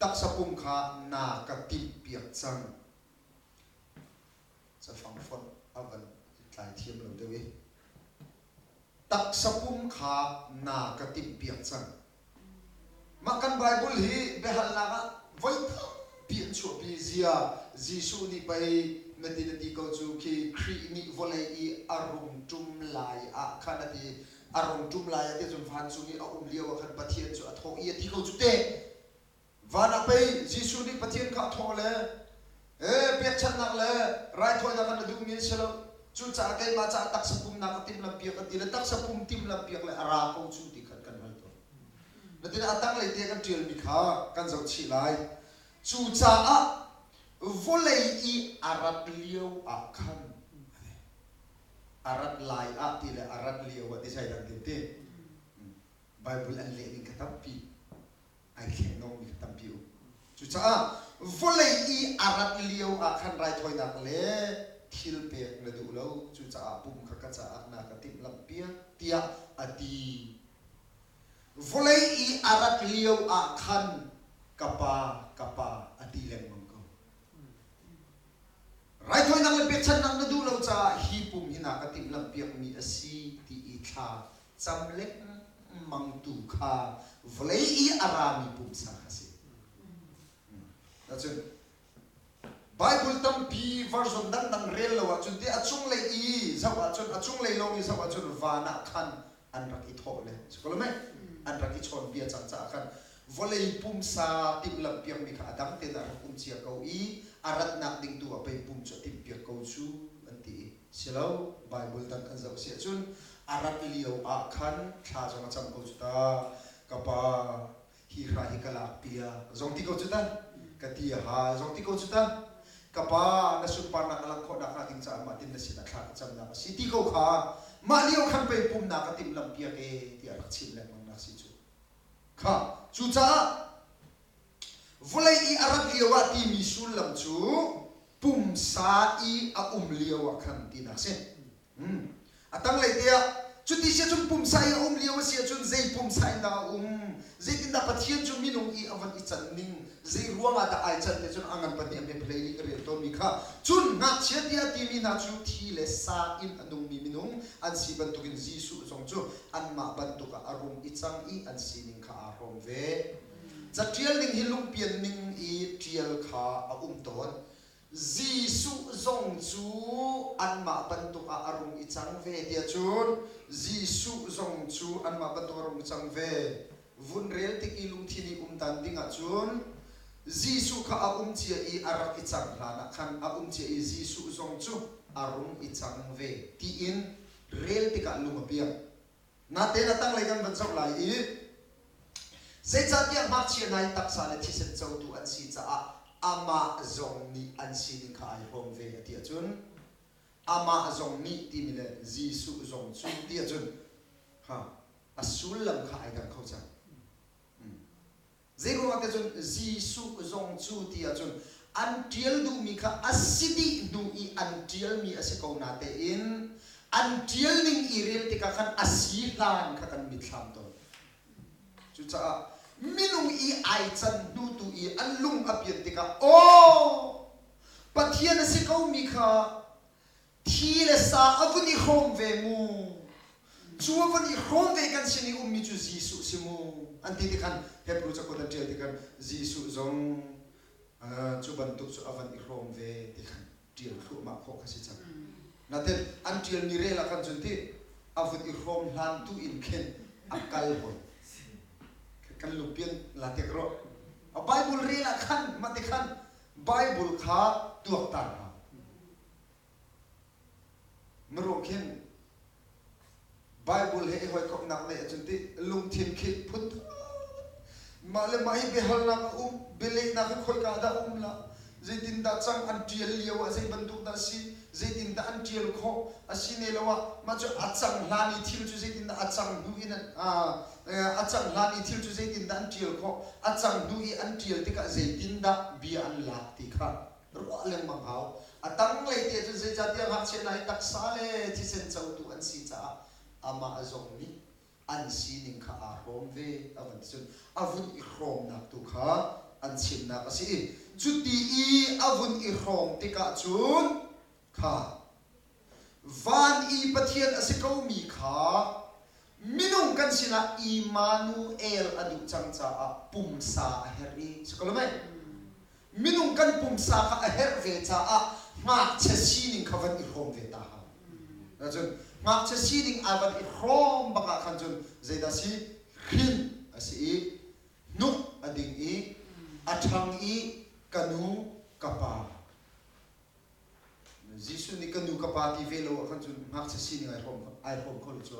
taksa pum kha na ka timhpiak cang. Cafang fonh a van tlai thiam lo deuh i taksa pum kha na ka timhpiak cang. Mah kan Bible hi biahalnak ah voi tampi an chuahpi zia Jesuh nih pei na ti na ti ko cu khi Khrih nih vawlei i a rung ṭum lai ah khan a ti a rung ṭum lai ah ti cun vancung i a um lio ah khan Pathian cu a thawh i a ti ko cu te. Van ah pei Jesuh nih Pathian kha a thawh le ee pekchanhnak le raithawinak an na duhmi an si lo. Cucaah keimah caah taksa pumnak ka timhlamhpiak an ti le taksa pum timhlamhpiak le a ra ko cu ti khan kan hal tawn. Natin a tanglei te kan ṭialmi kha kan zoh chih lai. Cucaah vawlei i a rat lio ah khan a rat lai ah ti le a rat lio ah ti sai dang ti. Bible an leh ning kha tampi. Ai thleng nawnmi kha tampi um. Cucaah vawlei i a rat lio ah khan raithawinak le thil pek na duh lo. Cucaah pum kha ka caah na ka timhlamhpiak tiah a ti. Vawlei i a rat lio ah khan ka pa, ka pa a ti lengmang ko. Raithawinak le pekchanhnak na duh lo caah hi pum hi na ka timhlamhpiakmi a si ti i thla cam lengmang tu kha vawlei i a rami pumsa kha si. Ahcun Bible tampi version dangdang rel lo ahcun ti a cunglei i zoh ahcun a cunglei lawng i zoh ahcun van ah khan an rak i thawh le sikolome an rak i chawnbia cang caah khan vawlei pumsa timhlamh piakmi kha a dang tein a rak um cia ko i a ratnak ding tu ah pei pum cu a timhpiak ko cu an ti i Si lo, Bible dang kan zoh si ahcun a rat lio ah khan thla zong a cam ko cu ta. Ka pa, hi hra hi ka lak piak zong ti ko cu ta. Ka ti a hal zong ti ko cu ta. Ka pa, na sunparnak a langh khawh nakhnga ding caah mah tin na sinah thla ka camnak a si ti ko kha mah lio khan pei pumnak ka timhlamh piak e tiah rak chim lengmang nak si cu. Kha, cucaah Vawlei i a rat lioah timi sullam cu pumsa i a um lioah khan tinak a si. A tanglei te ah cuti si ahcun pumsa i a um lio a si ahcun zei pumsa in dah a um? Zeitindah Pathian cu minung i a von i can ning? Zei ruangah dah ai can ti cun a ngan pahnih a hme phalei nih ka rel tawnmi kha. Cun ngakchia tiah timi hna cu thi le sa in a nungmi minung an si bantukin Jesuh zong cu anmah bantuk ah a rung i cang i an sining kha aa hrawm ve. Caṭial ning hi lungpian ning i ṭial kha a um tawn. Jesuh zong cu anmah bantuk ah a rung i cang ve tiah cun Jesuh zong cu anmah bantuk a rung i cang ve. Vun rel tik i lungthin i um dan ding ahcun Jesuh kha a um cia i a rak i cang hlan ah khan a um cia i Jesuh zong cu a rung i cang ve tiin rel tikah lung a piang. Natein a tanglei kan van zoh lai i zeicahtiah ngakchia hna hi taksa le thisen cotu an si caah amah zong nih an sining kha ai hrawm ve a ti ahcun amah zong nih timi le Jesuh zong cu ti ahcun ha a sullam kha ai dang kho cang. Zeiruangah te cun Jesuh zong cu ti ahcun an ṭial duhmi kha a si dih hnu i an ṭialmi a si ko natein an ṭial ning i rel tikah khan a si hlan kha kan mitthlam tawn. Cucaah minung i ai can hnu tu i an lung a pian tikah aw Pathian a si komi kha Thi le sa a vun i hrawm ve mu. Cu a vun i hrawm ve kan sin i ummi cu Jesuh si mu. An ti tikhan Hebrew cakuat an ṭial tikhan Jesuh zong cu bantuk cu a van i hrawm ve ti khan ṭial thluahmah khawh kha si cang. Natin an ṭialmi rel ah khan cun ti a vun i hrawm hlan tu in khin a kal hoi. Kan lungpian la tek rawh. A Bible rel ah khan mah ti khan Bible kha tuaktan hau. Mirum khin Bible he i hawikomhnak neih ahcun ti lungthin khi phun mah le mah hi biahalnak a um, bialehnak hi khoika dah um la, zeitindah cang an ṭial lio ah zei bantuk dah si, zeitindah an ṭial khawh, a si ne lo ah mah cu a cang hlan i thil cu zeitindah a cang hnu in a cang hlan i thil cu zeitindah an ṭial khawh, a cang hnu i an ṭial tikah zeitindah bia an lak ti kha ruah lengmang hau. A tanglei te cun zeicahtiah ngakchia hna hi taksa le thisen cotu an si caah amah zong nih an sining kha aa hrawm ve a van ti cun a vun i hrawmnak tu kha an chimnak a si i cuti i a vun i hrawm tikah cun kha Van i Pathian a si komi kha minung kan sinah Immanuel a duh cang caah pumsa a herh i si ko lo mei? Minung kan pumsa kha a herh ve caah ngakchia sining kha van i hrawm ve ta hau. Cun ngakchia sining aa van i hrawm bak ah khan cun zeidah si? Hrin a si i hnuk a ding i a ṭhang i ka nu ka pa Jesuh nih ka nu ka pa ti ve lo ah khan cun ngakchia sining ai hrawm ai hrawm kho lo cu.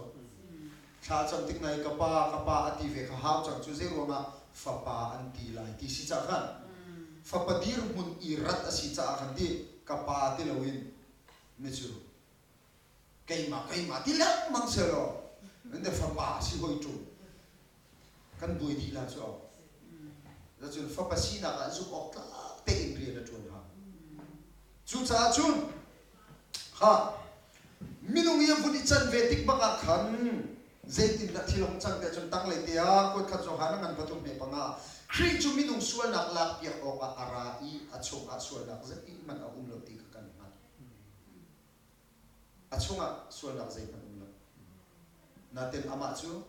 Thla cam tik nai ka pa ka pa a ti ve kha hau cang cu zei ruangah fapa an ti lai ti si cah khan fapa dirhmun i rat a si caah khan ti ka pa ti loin mi cu keimah keimah ti lengmang selaw nan te fapa si hoi ṭung kan buai dih la cu cun fapa sinak ah zumh awk tlak tein rian a ṭuan hau. Cucaah cun ha minung i a vun i can ve tik bak ah khan zeitindah thil hong cang tiah cun tanglei te ah kuat khat Johan a ngan pathum hme panga Khrih cu minung sualnak lakpiak awkah a ra i a chungah sualnak zeihmanh a um lo ti kha kan hngalh. A chungah sualnak zeihmanh um lo. Natin amah cu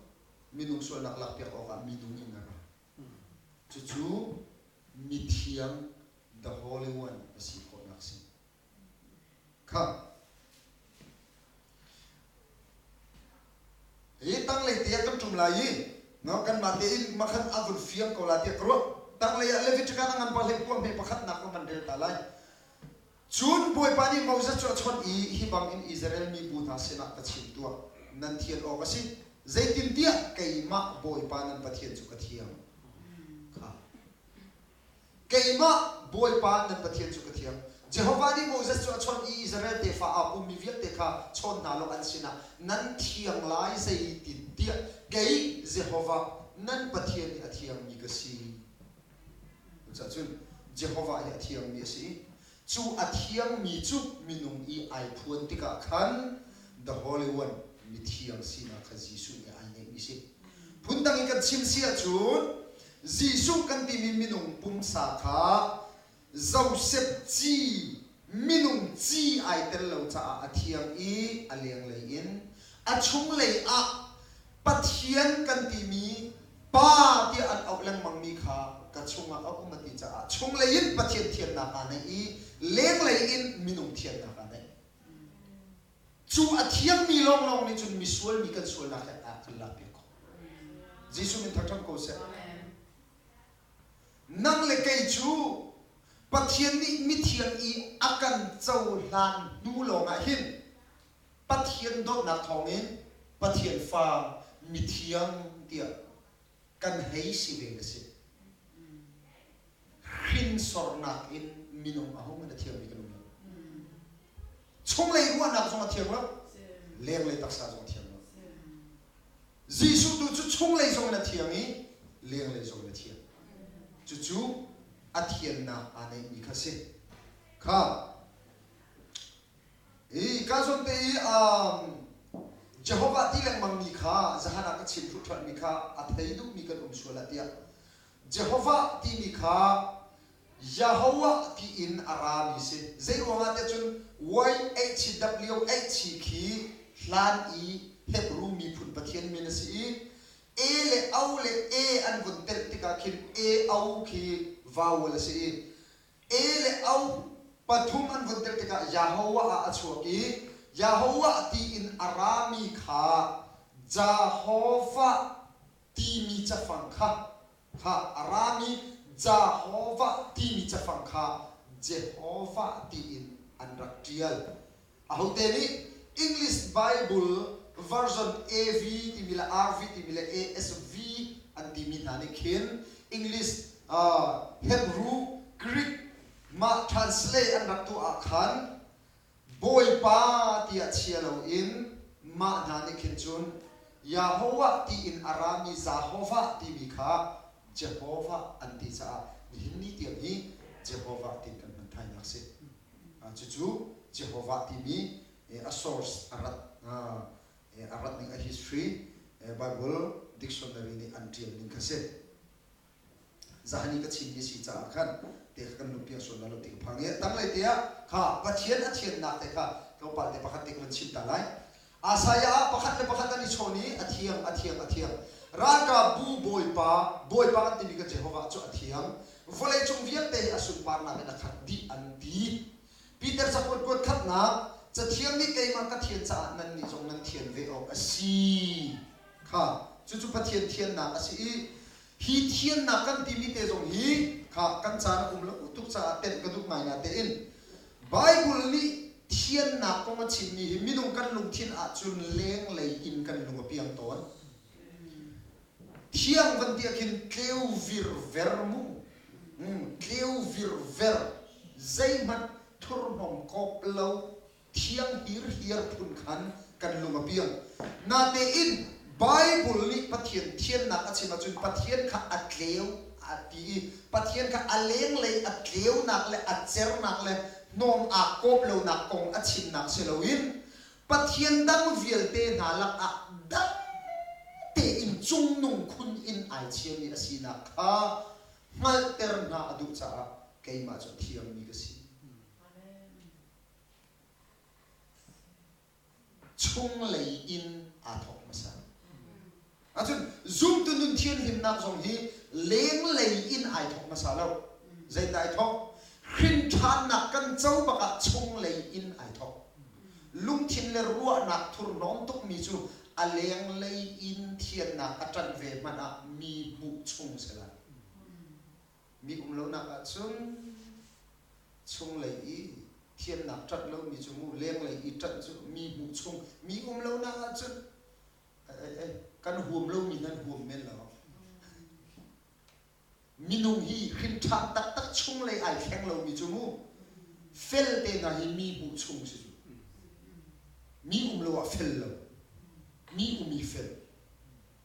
minung sualnak lakpiak awkah minung in a ra. Cucu mithiang the Holy One a si khawhnak si. Kha. Hi tanglei te ah kan ṭum lai i no kanmah tein makhan a vun fiang ko la tiah ka ruah. Tanglei ah Leviticus a ngan pa hlei kuam he pakhatnak ka van rel ta lai. Cun Bawipa nih Moses cu a chawnh i hi bangin Israel mibu hna sinah ka chim tuah, nan thian awk a si, zeitintiah keimah Bawipa nan Pathian cu ka thiang. Kha. Keimah Bawipa nan Pathian cu ka thiang. Jehovah nih Moses cu a chawnh i Israel tefa aa pummi vialte kha chawn hna law an sinah nan thiang lai zeitintiah kei Jehovah nan Pathian nih a thiangmi ka si. Cucaah cun Jehovah hi a thiangmi a si i cu a thiangmi cu minung i ai phuan tikah khan The Holy One mithiang sinak kha Jesuh nih ai ngeihmi si. Phundang in kan chim si ahcun Jesuh kan timi minung pumsa kha Joseph ci minung ci ai tel lo caah a thiang i a lenglei in a chunglei ah Pathian kan timi Pa tiah an auh lengmangmi kha ka chungah a um a ti caah chunglei in Pathian thiannak aa neih i lenglei in minung thiannak aa neih. Cu a thiangmi lawnglawng nih cun misual mi kan sualnak he a kan lakpiak khawh. Jesuh min thangṭhat ko seh. Nang le kei cu Pathian nih mithiang i a kan cohlan hnu lawngah hin Pathian dawtnak thawngin Pathian fa mithiang tiah kan hei si ve na si. Hrinsornak in minung ahohmanh a thiangmi kan um lo. Chunglei ruahnak zong a thiang lo, lenglei taksa zong a thiang lo. Jesuh tu cu chunglei zong in a thiang i lenglei zong in a thiang. Cucu a thiannak aa neihmi kha si. Kha hi ka zawn te i um, Jehovah ti lengmangmi kha zahan ah ka chim hruthralhmi kha a thei duhmi kan um sual ah tiah Jehovah timi kha Yahovah tiin a rami si. Zeiruangah tiah cun YHWH khi hlan i Hebru miphun pathian min a si i A le O le A an vun telh tikah khin A O khi vowel a si i A le O pathum an vun telh tikah Yahovah ah a chuak i Yahovah tiin a rami kha Jehovah timi cafang kha kha a rami Jehovah timi cafang kha Jehovah tiin an rak ṭial. Ahote nih English Bible version AV timi le RV timi le ASV an timi hna nih khin English, uh, Hebrew, Greek mah translate an rak tuah ah khan Bawipa tiah chia loin mah hna nih khin cun Yahovah tiin a rami Zahovah timi kha Jehovah an ti caah nihin ni tiang hi Jehovah tiin kan hman thainak a si. Cucu Jehovah timi a source a rat a rat ning a history Bible dictionary nih an ṭial ning kha si. Zahani ka chimmi si caah khan te kha kan lungpiang sual lo ti ka phang i tanglei te ah kha Pathian a thiannak te kha tlawmpal te pakhat te ka van chim ta lai. Isaiah ah pakhat le pakhat an i chawn i a thiang a thiang a thiang ralkapbu bawipa bawipa kan timi ka Jehovah cu a thiang vawleicung vialte hi a sunparnak in a khat dih an ti. Peter cakuat kuat khatnak Cathiang nih keimah ka thian caah nannih zong nan thian ve awk a si kha cucu Pathian thiannak a si i Hi thiannak kan timi te zong hi kha kan caan a um lo tuk caah tenh ka duh ngai na tein Bible nih thiannak kong a chimmi hi minung kan lungthin ahcun lenglei in kan lung a piang tawn. Thiang van ti ah khin tleu virver mu. Tleu virver zeihmanh thurhnawm kawp lo thiang hirhiar phun khan kan lung a piang. Natein Bible nih Pathian thiannak a chim ahcun Pathian kha a tleu a ti i Pathian kha a lenglei a tleunak le a cernak le hnawm aa kawp lonak kong a chimnak si loin Pathian dang vialte hna lakah dang tein cungnung khun in ai chiami a sinak kha hngalhter hna a duh caah keimah cu a thiangmi ka si. Chunglei in aa thawk hmasa. Ahcun zumtu nun thianhlimnak zong hi lenglei in ai thawk hmasa lo. Zeidah ai thawk? Hrinṭhannak kan co bak ah chunglei in ai thawk. Lungthin le ruahnak thurhnawm tukmi cu a lenglei in thiannak a ṭanh ve hmanh ah mi hmuh chung si lai. Mi um lonak ahcun chunglei i thiannak ṭanh lomi cu mu lenglei i ṭanh cu mi hmuh chung mi um lonak ahcun kan huam lomi nan huam men lo. Minung hi hrinṭhan taktak chunglei ai thleng lomi cu mu fel te hna hi mi hmuh chung si cu. Mi um lo ah fel lo. Mi um i fel.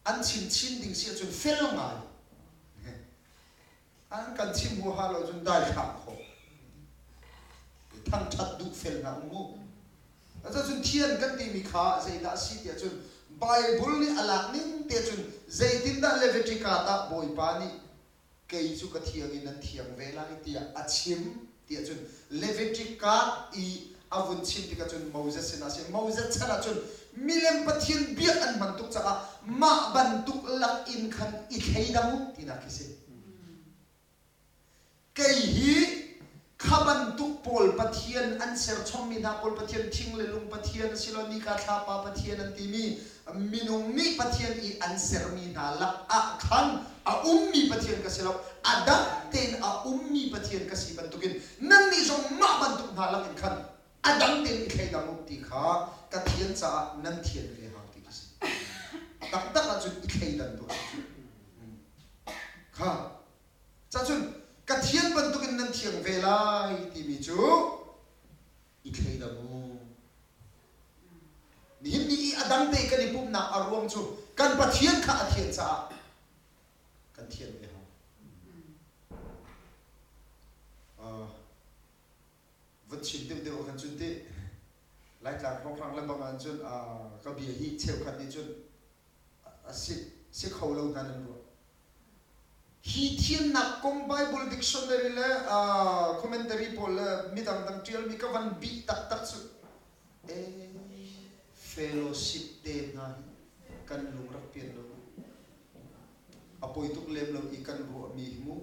An chim chin ding si ahcun fel ngai. An kan chim huaha lo cun dai hram khawh. Thangṭhat duh fel hna um mu. Cun thian kan timi kha zeidah a si tiah cun Bible nih a lak ning te cun zeitindah Leviticus ah Bawipa nih kei cu ka thiang i nan thiang ve lai tiah a chim tiah cun Leviticus i a vun chim tikah cun Moses sinah a si. Moses chan ah cun milem pathian biak an hman tuk caah mah bantuk lak in khan i thleidang u tinak khi si. Kei hi kha bantuk pawl pathian an serchommi hna pawl pathian thing le lung pathian asilo nika thlapa pathian an timi minung nih pathian i an sermi hna lak ah khan a ummi pathian ka si lo a dang tein a ummi pathian ka si bantukin nannih zong mah bantuk hna lak in khan a dang tein i thleidang u ti kha ka thian caah nan thian ve hau ti khi si taktak ahcun i thleidan tuah kha Cacun ka thian bantukin nan thiang ve lai timi cu i thleidang u. Nihin ni i a dang te kan i pumhnak a ruang cu kan Pathian kha a thian caah kan thian ve hau. Uh, van chim deuhdeuh ah khan cun ti Laitlang hrawnghrang le bang ah cun uh, ka bia hi cheukhat nih cun a si, si kho lo hna nan ruah. Hi thiannak kong Bible dictionary le uh, commentary pawl le midang dang ṭialmi ka van bih taktak cu eh, fellowship te hna hi kan lung rak pian lo. A poi tuk lem lo i kan ruahmi hi mu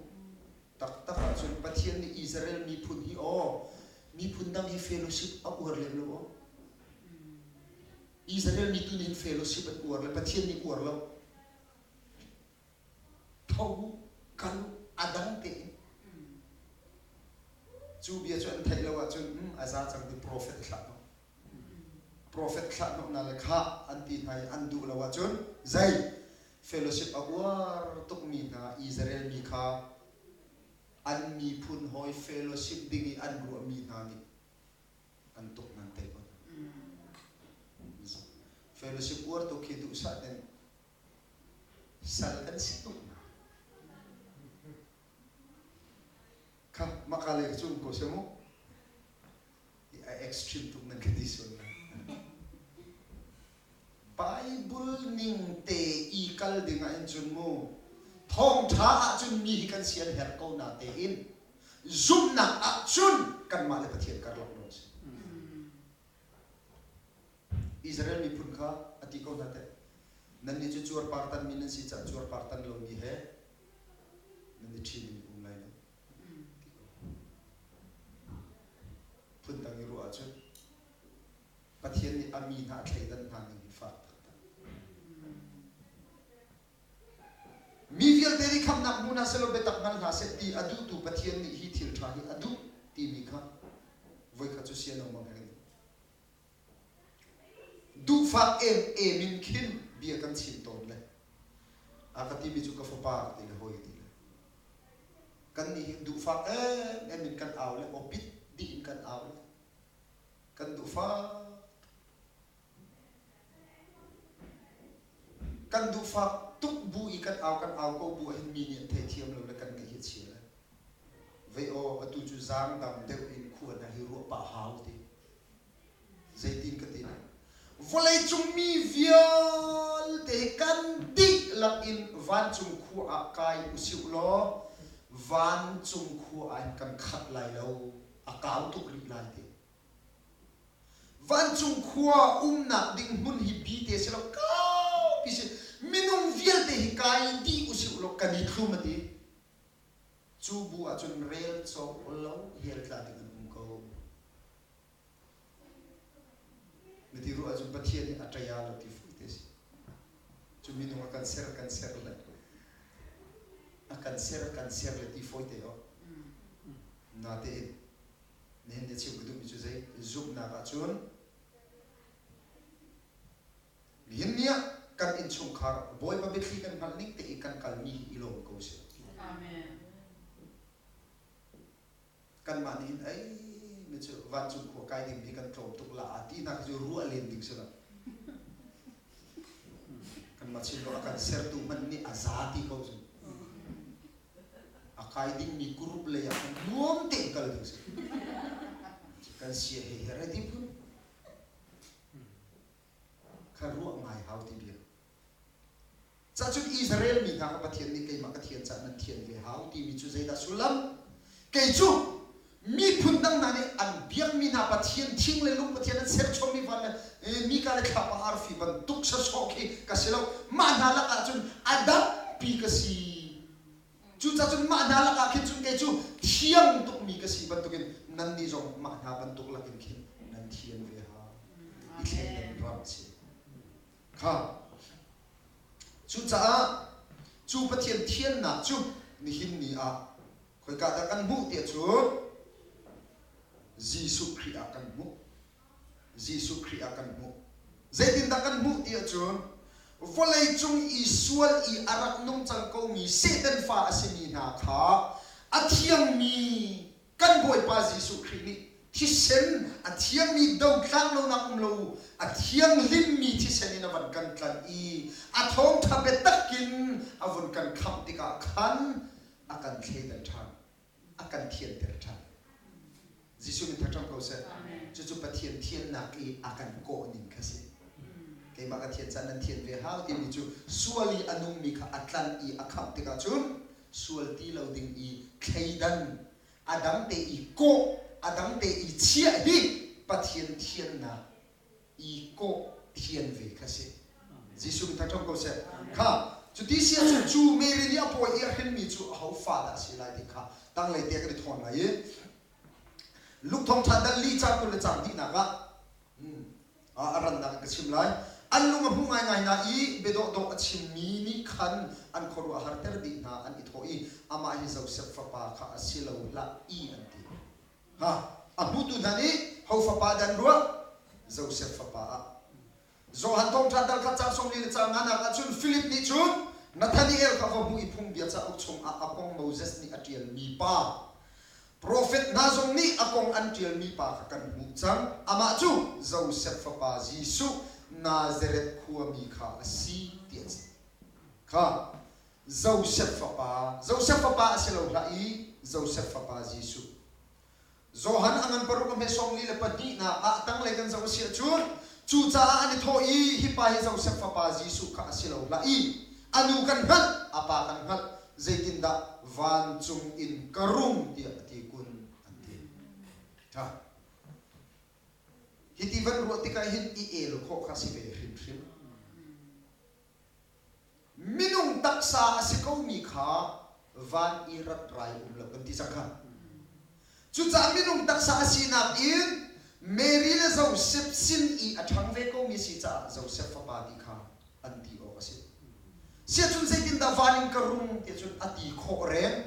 taktak ahcun Pathian nih Israel miphun hi aw miphun dang hi fellowship a uar lem lo aw. Israel mi tu nih fellowship an uar le Pathian nih uar lo. Tho u, kal u, a dang tein. Cu bia cu an theih lo ahcun um, a za cang ti profet thlah hnawh. Profet thlah hnawh na le kha an ti hna i an duh lo ahcun zei fellowship a uar tukmi hna Israel mi kha an miphun hawi fellowship ding i an ruahmi hna nih an tuk nan tei ko Fellowship uar tuk khi duhsah ten sal kan si tuk kha maka le cu ko se mu a extreme tuk nan ka ti sual Bible ning te i kal ding ah in cun mu thawngtha ah cun mi hi kan sian her ko na te in Zumhnak ahcun kanmah le Pathian karlak lawng a si. Israel miphun kha a ti ko hna teh. Nannih cu cuarpar tanmi nan si caah cuarpar tan lomi he nan i ṭhi in um lai lo. Ti ko. Phundang i ruah ahcun Pathian nih a mi hna a thleidan hna ning hi fak taktak. Mi vialte nih khamhnak hmu hna sehlaw biatak hngal hna seh ti a duhtu Pathian nih hi thil ṭha hi a duh timi kha voikhat cu sian lengmang he kan Duhfak emem in khin bia kan chim tawn le a ka timi cu ka fapa ka ti le hawi ka ti le kan nih hi duhfak emem in kan au le awpit dih in kan au le kan duhfak Kan duhfak tuk bu i kan au kan au ko bu ahhin mi nih an theithiam lo le kan ngaih hi a chia le. Vei aw atu cu zaangdam deuh in khua hna hi ruah pah hau ti. Zeitin ka ti lai. Vawleicung mi vialte hi kan dihlak in vancung khua ah kai usih law vancung khua ah hin kan khat lai lo a kau tuk rih lai ti. Vancung khua umnak ding hmun hi bi te si lo kaupi si minung vialte hi kai dih usih law kan i thlum a ti. Cu bu ahcun rel cawk lo hell tla ding an um ko. Na ti ruah ahcun Pathian nih a ṭaya lo ti fawi te si. Cu minung a kan ser kan ser le a kan ser kan ser le ti fawi te o. Natein Nihin ni chim ka duhmi cu zei zumhnak ahcun nihin ni ah kan innchungkhar Bawipa biathli kan hngalh ning te i kan kalmi hi i lawm ko sih. Amen. Kanmah nih hin ei mi cu vancung khua kai ding mi kan tlawm tuk la a ti nak cu ruah len ding si lo. Kanmah chim lo a kan sertu hmanh nih a za ti ko cu. A kai dingmi group lei ah khan nuam tein kal ding si. Kan sia he he ready phun. Kha ruah ngai hau ti bia. Cahcun Israel mi hna kha Pathian nih keimah ka thian caah nan thian ve hau timi cu zeidah sullam? Kei cu miphun dang hna nih an biakmi hna Pathian thing le lung Pathian an serchommi van le nika le thlapa arfi bantuk sasawh khi ka si lo. Mah hna lakah cun a dangpi ka si. Cucaah cun mah hna lakah khin cun kei cu thiang tukmi ka si bantukin nannih zong mah hna bantuk lakin khin nan thian ve hau. I thleidan ram si. Kha. Cucaah cu Pathian thiannak cu nihin ni ah khoika dah kan hmuh tiah cun Jesuh Khrih ah kan hmuh. Jesuh Khrih ah kan hmuh. Zeitindah kan hmuh tiah cun vawlei cung i sual i a rak nung cang komi Satan fa a simi hna kha a thiangmi Kan Bawipa Jesuh Khrih nih thisen a thiangmi dotlang lonak um lo a thianghlimmi thisen in a van kan tlanh i a thawngṭha biatak in a vun kan khamh tikah khan a kan thleidan ṭhan, a kan thianter ṭhan. Jesuh min thangṭhat ko seh. Cucu Pathian thiannak i a kan kawh ning kha si. Keimah ka thian caan nan thian ve hau timi cu sual i a nungmi kha a tlanh i a khamh tikah cun sual ti lo ding i thleidan a dang te i kawh a dang te i chiah hi Pathian thiannak i kawh thian ve kha si Jesuh min thangṭhat ko seh kha cuti si ahcun cu Mary nih a pawi i a hrinmi cu aho fa dah a si lai ti kha tanglei te kan i thawn lai i Luke thawngṭha dal li cang 20 le cang hnihnak ah a rannak in ka chim lai. An lung a hmu ngaingai hna i biadawhdawh a chimmi nih khan an khuaruah harter dih hna an i thawh i amah hi Josef fapa kha a si lo hlah i an ti. Ha, a hmutu hna nih ho fapa dah an ruah? Josef fapa ah. Johan thawngṭha dal kha caang 40 le caang nganak ah cun Filip nih cun Nathanael kha va hmuh i phungbia cauk chungah a kong Moses nih a ṭialmi pa Profet hna zong nih a kong an ṭialmi pa kha kan hmuh cang. Amah cu Josef fapa Jesuh, Nazareth khuami kha a si ti an si. Kha Josef fapa, Josef fapa a si lo hlah i Josef fapa Jesuh. Johan a ngan paruk a hme 42nak ah tanglei kan zoh a si ahcun cucaah an i thawh i hi pa hi Josef fapa Jesuh kha a si lo hlah i a nu kan hngalh, a pa kan hngalh, zeitindah vancung in ka rung tiah a ti kun an ti. Ṭha. Hiti van ruah tikah hin i el khawh kha si ve hrimhrim. Minung taksa a si komi kha van i rat rai um lo kan ti cang kha. Cucaah minung taksa a sinak in Mary le Joseph sin i a ṭhang ve komi si caah Joseph fapa ti kha an ti awk a si. Siacun zeitindah van in ka rung ti cun a ti khawh reng.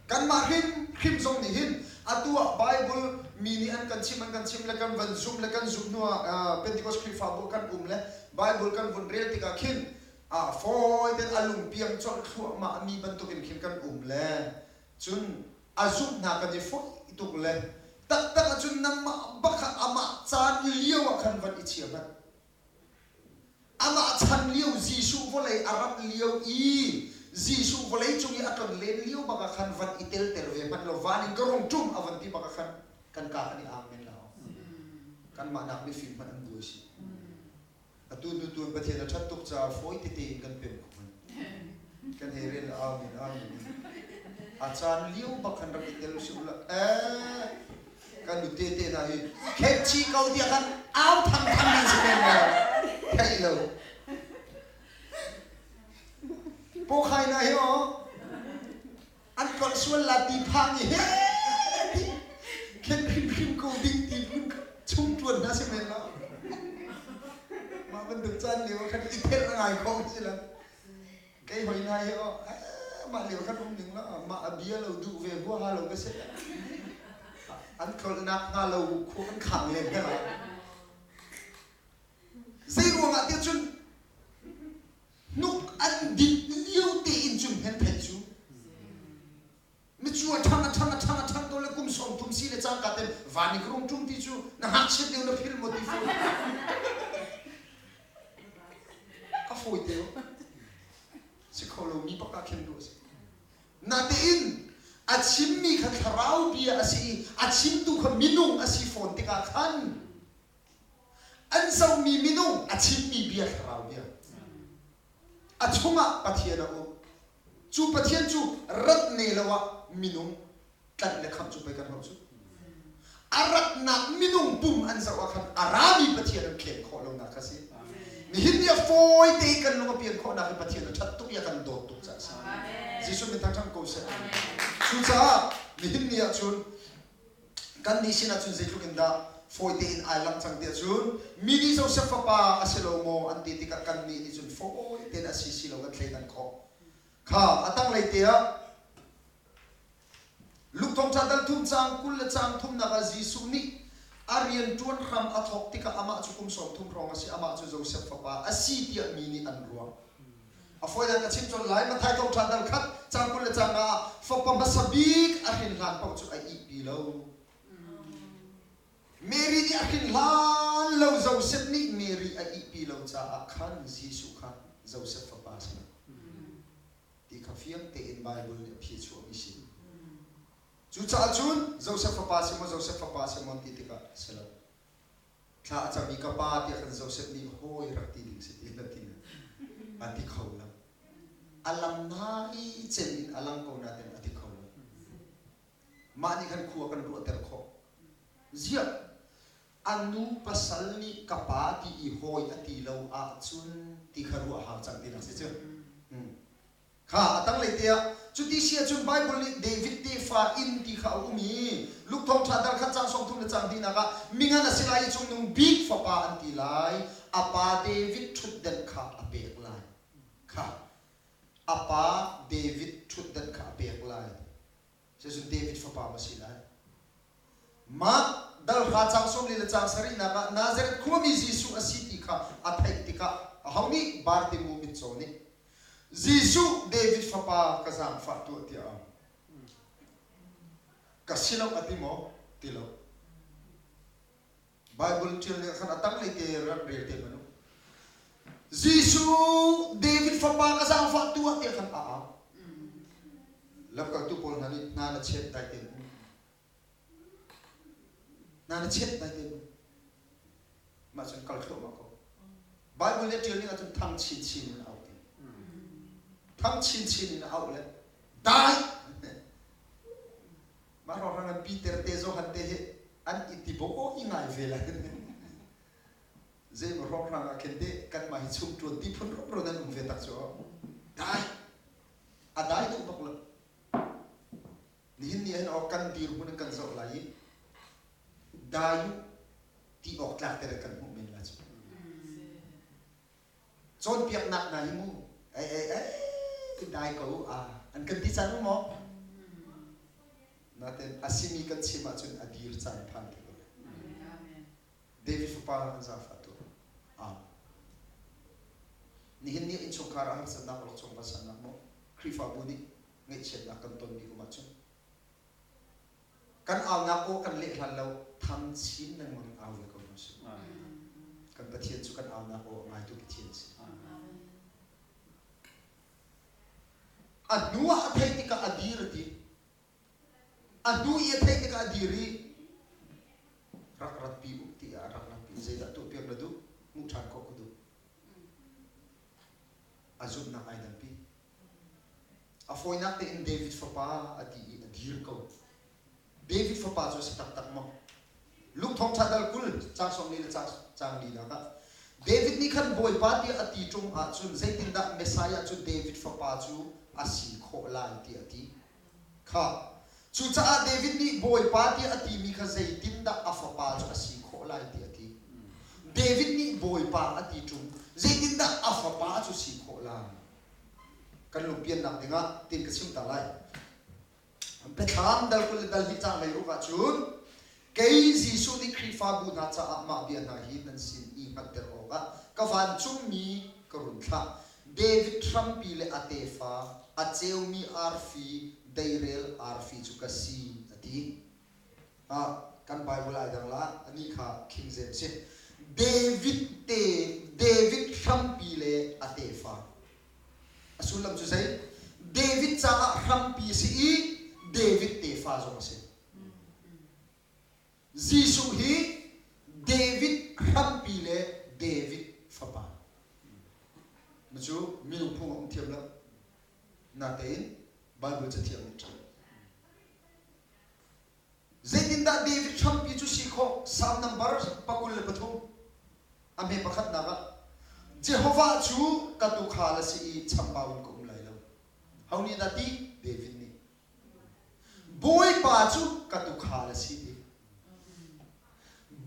Kanmah hrim hrim zong nih hin atu ah Bible mi nih an kan chim an kan chim le kan van zumh le kan zumh hnu ah Pentecost Khrihfabu kan um le Bible kan vun rel tikah khin ah fawi tein a lungpiang colh thluahmah mi bantukin khin kan um le cun a zumh hna kan i foih tuk le taktak ahcun nangmah bak kha amah caan lio ah khan van i chia hmanh. Amah chan lio Jesuh vawlei a rat lio i Jesuh vawlei cung i a tlon len lio bak ah khan van i telter ve hmanh law van in ka rung ṭum a van ti bak ah khan kan ka kan i ang men lo. Kanmah nak mifim hmanh an buai si. Atu nu tuan Pathian a ṭhat tuk caah fawi tete in kan pem kho hmanh. Kan hei rel amen amen. A caan lio bak khan rak i tel usih ula eh kan nu te te hna hi khen chi ko tiah khan au thang thang nan si men maw theih lo pawkhai na hi aw an kolh sual la ti phang i he ti khen hrimhrim ko ding ti phun chung tuan hna si men lo mah bantuk caan lio khan i thelh ngai kho si lo Kei hoi hna hi aw mah lio khan um ning la mah a bia lo duh ve huaha lo ka si. An tlolnak hnga lo khua kan khang len hna la. Zei ruangah tiah cun hnuk an dit lio tein cun hen theih cu micu a ṭhang a ṭhang a ṭhang a ṭhang ko le kum 30 si le cangka ten van i ka rung ṭum ti cu na ngakchiat lio na philh maw ti fawi a fawi te si kho lo mi pakka khin duh a si natein a chimmi kha thlarau bia a si i a chimtu kha minung a si fawn tikah khan. An zohmi minung a chimmi bia thlarau bia. A chungah Pathian a um. Cu Pathian cu rat ne lo ah minung tlanh le khamh cu pei kan hauh cu. A ratnak minung pum an zoh ah khan a rami Pathian an thlem khawh lonak kha si. Nihin ni a fawi te i kan lung a pian khawhnak hi Pathian a ṭhat tuk i a kan dawt tuk caah a si. Jesuh min thangṭhat ko seh. Cucaah nihin ni ah cun kan nih sinah cun zeitluk in dah fawi tein ai langh cang tiah cun mi nih Josef fapa a si lo maw an ti tikah kan nih nih cun fawi tein a si si lo kan thleidan khawh. Kha a tanglei te ah Luke thawngṭha dal thum caang 20 le caang thumnak ah Jesuh nih a rianṭuan hram a thawk tikah amah cu kum 30 hrawng a si, amah cu Josef fapa a si tiah mi nih an ruah. A fawinak ka chim colh lai, Matthai thawngṭha dal khat caang 20 le caang nga ah fapa hmasa bik a hrin hlan paoh cu a ihpi lo. Mary nih a hrin hlan lo Josef nih Mary a ihpi lo caah khan Jesuh kha Josef fapa a si lo. ti kha fiang tein Baibal nih a phi chuahmi si. Cucaah cun Josef fapa si maw Josef fapa si maw ti tikah si lo. Thla a cam i ka pa tiah khan Josef nih hawi rak ti ding si ti na ti a ti kho lo. A lam nai cem in a lang ko nain a ti kho lo. Mah nih khan khua kan ruahter khawh. Ziah a nu pasal nih ka pa ti i hawi a ti lo ahcun ti kha ruah hau cang tinak si cu. Kha a tanglei te ah cuti si ahcun Bible nih David tefa inn ti kha a um i Luke thawngṭha dal khat caang 30 le caang hnihnak ah mingan a si lai i cungnung bik fapa an ti lai a pa David ṭhutdenh kha a pek lai kha a pa David ṭhutdenh kha a pek lai Cucun David fapa maw si lai? Mah dalhra caang 40 le caang sarihnak ah Nazareth khuami Jesuh a si ti kha a theih tikah aho nih Bartimu mitcaw nih Jesuh David fapa ka zaangfah tuah tiah a au. Ka si lo a ti maw? Ti lo. Bible ṭial nih khan a tanglei te rak rel te hmanh u. Jesuh David fapa ka zaangfah tuah tiah khan a au. Lamkaltu pawl hna nih hna na chet dai tein um. Hna na chet dai tein um. Mah cun kal thluahmah ko. Bible nih a ṭial ning ahcun thang chinchin in a auh ti. Thang chinchin in a auh le dai Mah hrawnghrang an Peter te Johan te hi an i ti bo i ngai ve lai. Zeimaw hrawnghrang ah khin te kanmah hi chung ṭuan ti phun rumro nan um ve tak cu dai a dai duh bak lo. Nihin ni hin awk kan dirhmun in kan zoh lai i dai u ti awk tlak te kan hmuh men la cu. Cawnpiaknak hna hi mu ei ei ei dai ko a an kan ti caan um maw? Natin a simi kan chim ahcun a dir caan phan te ko lai. David fapa an zaangfah tu. Amen. Nihin ni innchungkhar ah harsatnak awlokchong vansannak maw Khrihfabu nih ngaihchiatnak kan tonmi um ahcun Kan aunak aw kan leh hlan lo thang chin lengmang in au ve ko hna sih. Kan Pathian cu kan aunak aw a ngaitu Pathian si. A hnu ah a theih tikah a dir a ti. A hnu i a theih tikah a dir i rak ratpi u tiah a rak ratpi. Zeidah tuahpiak na duh? Hmuh ṭhan khawh ka duh. A zumhnak ai danpi. A fawinak tein David fapa a ti i a dir ko. David fapa cu a si taktak maw? Luke thawngṭha dal 20 caang 40 le caang linak ah David nih khan Bawipa tiah a ti ṭung ahcun zeitindah Messiah cu David fapa cu a si khawh lai tiah a ti. Kha cucaah David nih Bawipa tiah a timi kha zeitindah a fapa cu a si khawh lai tiah a ti. David nih Bawipa a ti ṭung zeitindah a fapa cu si khawh lai? Kan lungpiannak dingah tin ka chim ta lai. Biathlam dal 20 le dal hnih caang 16 ahcun kei Jesuh nih Khrihfabu hna caah mah bia hna hi nan sin i hngalhter awkah ka vancungmi ka run thlah. David hrampi le a tefa, a ceumi arfi, deirel arfi cu ka si, a ti. Ah, kan Bible ai dang la, anih kha King James si. David te, David hrampi le a tefa. A sullam cu zei? David caah hrampi si i David tefa zong a si. Jesuh hi David hrampi le David fapa. Na cu minung phung a um thiam lo. Natein Bible cathiang nih ṭha. Zeitindah David hrampi cu si khawh? Salm nambar 23 a hme pakhatnak ah Jehovah cu ka tuukhal a si i chambau in ka um lai lo. Ho nih dah ti? David nih. Bawipa cu ka tuukhal a si ti.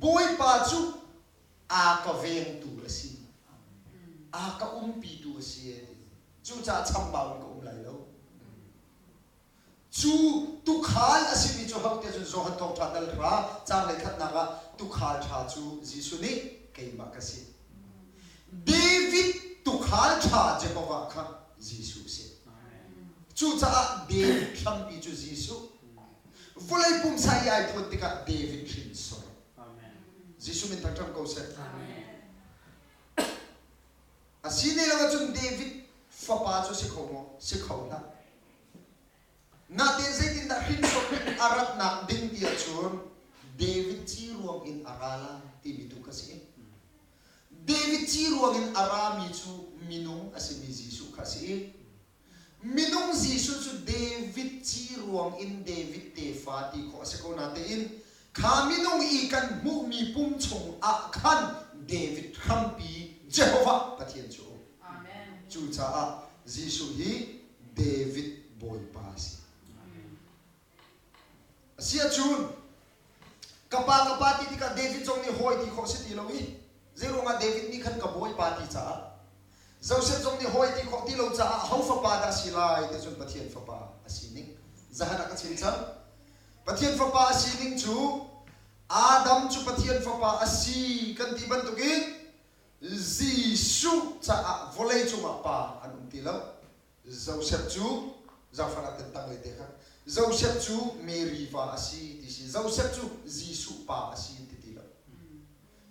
Bawipa cu a ka vengtu a si. A ka umpitu a si e ti. Cucaah chambau in ka um lai lo. Cu tuukhal a simi cu ho tiah cun Johan Thawngṭha dal hra caang lei khatnak ah tuukhal ṭha cu Jesuh nih keimah ka si. David tuukhal ṭha Jehovah kha Jesuh a si. Cucaah David hrampi cu Jesuh. Vawlei pumsa i ai phuan tikah David hrinsor. Jesuh min thangṭhat ko seh. A si ne lo ahcun David fapa cu si kho maw? Si kho hlah. Natein zeitindah hrinsor in a ratnak ding ti ahcun David ci ruang in a ra lai timi tu kha si. David ci ruang in a rami cu minung a simi Jesuh kha a si i minung Jesuh cu David ci ruang in David tefa ti khawh a si ko natein kha minung i kan hmuhmi pum chung ah khan David hrampi Jehovah Pathian cu a um. Cucaah Jesuh hi David Bawipa a si. A si ahcun ka pa ka pa ti tikah David zong nih hawi ti khawh si ti lo i zeiruangah David nih khan ka bawipa ti caah Joseph zong nih hawi ti khawh ti lo caah ho fapa dah si lai ti cun Pathian fapa a si ning zahan ah ka chim cang. Pathian fapa a si ning cu Adam cu Pathian fapa a si kan ti bantukin Jesuh caah vawlei cungah pa an um ti lo. Joseph cu zaangfah ah tentang le te kha Joseph cu Mary va a si ti si Joseph cu Jesuh pa a si ti ti lo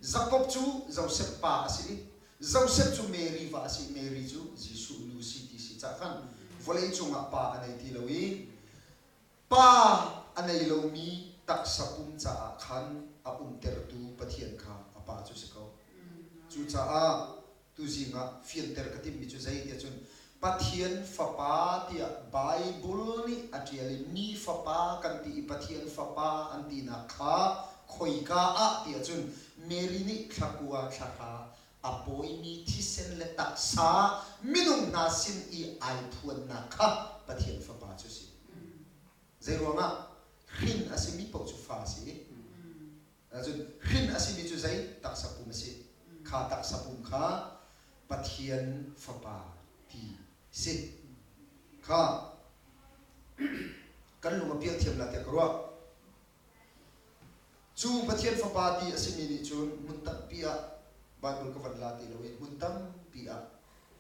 Jakob cu Joseph pa a si i Joseph cu Mary va a si Mary cu Jesuh nu si ti si cah khan vawlei cungah pa a nei ti lo i pa a nei lomi taksa pum caah khan a umtertu Pathian kha a pa cu si ko cucaah Tuzing ah fianter ka timhmi cu zei tiah cun Pathian Fapa tiah Baibal nih a ṭial i mi fapa kan ti i Pathian Fapa an tinak kha khoika ah tiah cun Mary nih thlakua thlahra a pawimi thisen le taksa minung hna sin i ai phuannak kha Pathian Fapa cu a si. Zeiruangah hrin a simi paoh cu fa a si i Cun hrin a simi cu zei taksa pum a si? Kha taksa pum kha Pathian Fapa ti si. Kha kan lung a piang thiam la tiah ka ruah. Cu Pathian Fapa ti a simi nih cun hmun tampi ah Bible ka van la ti lo i hmun tampi ah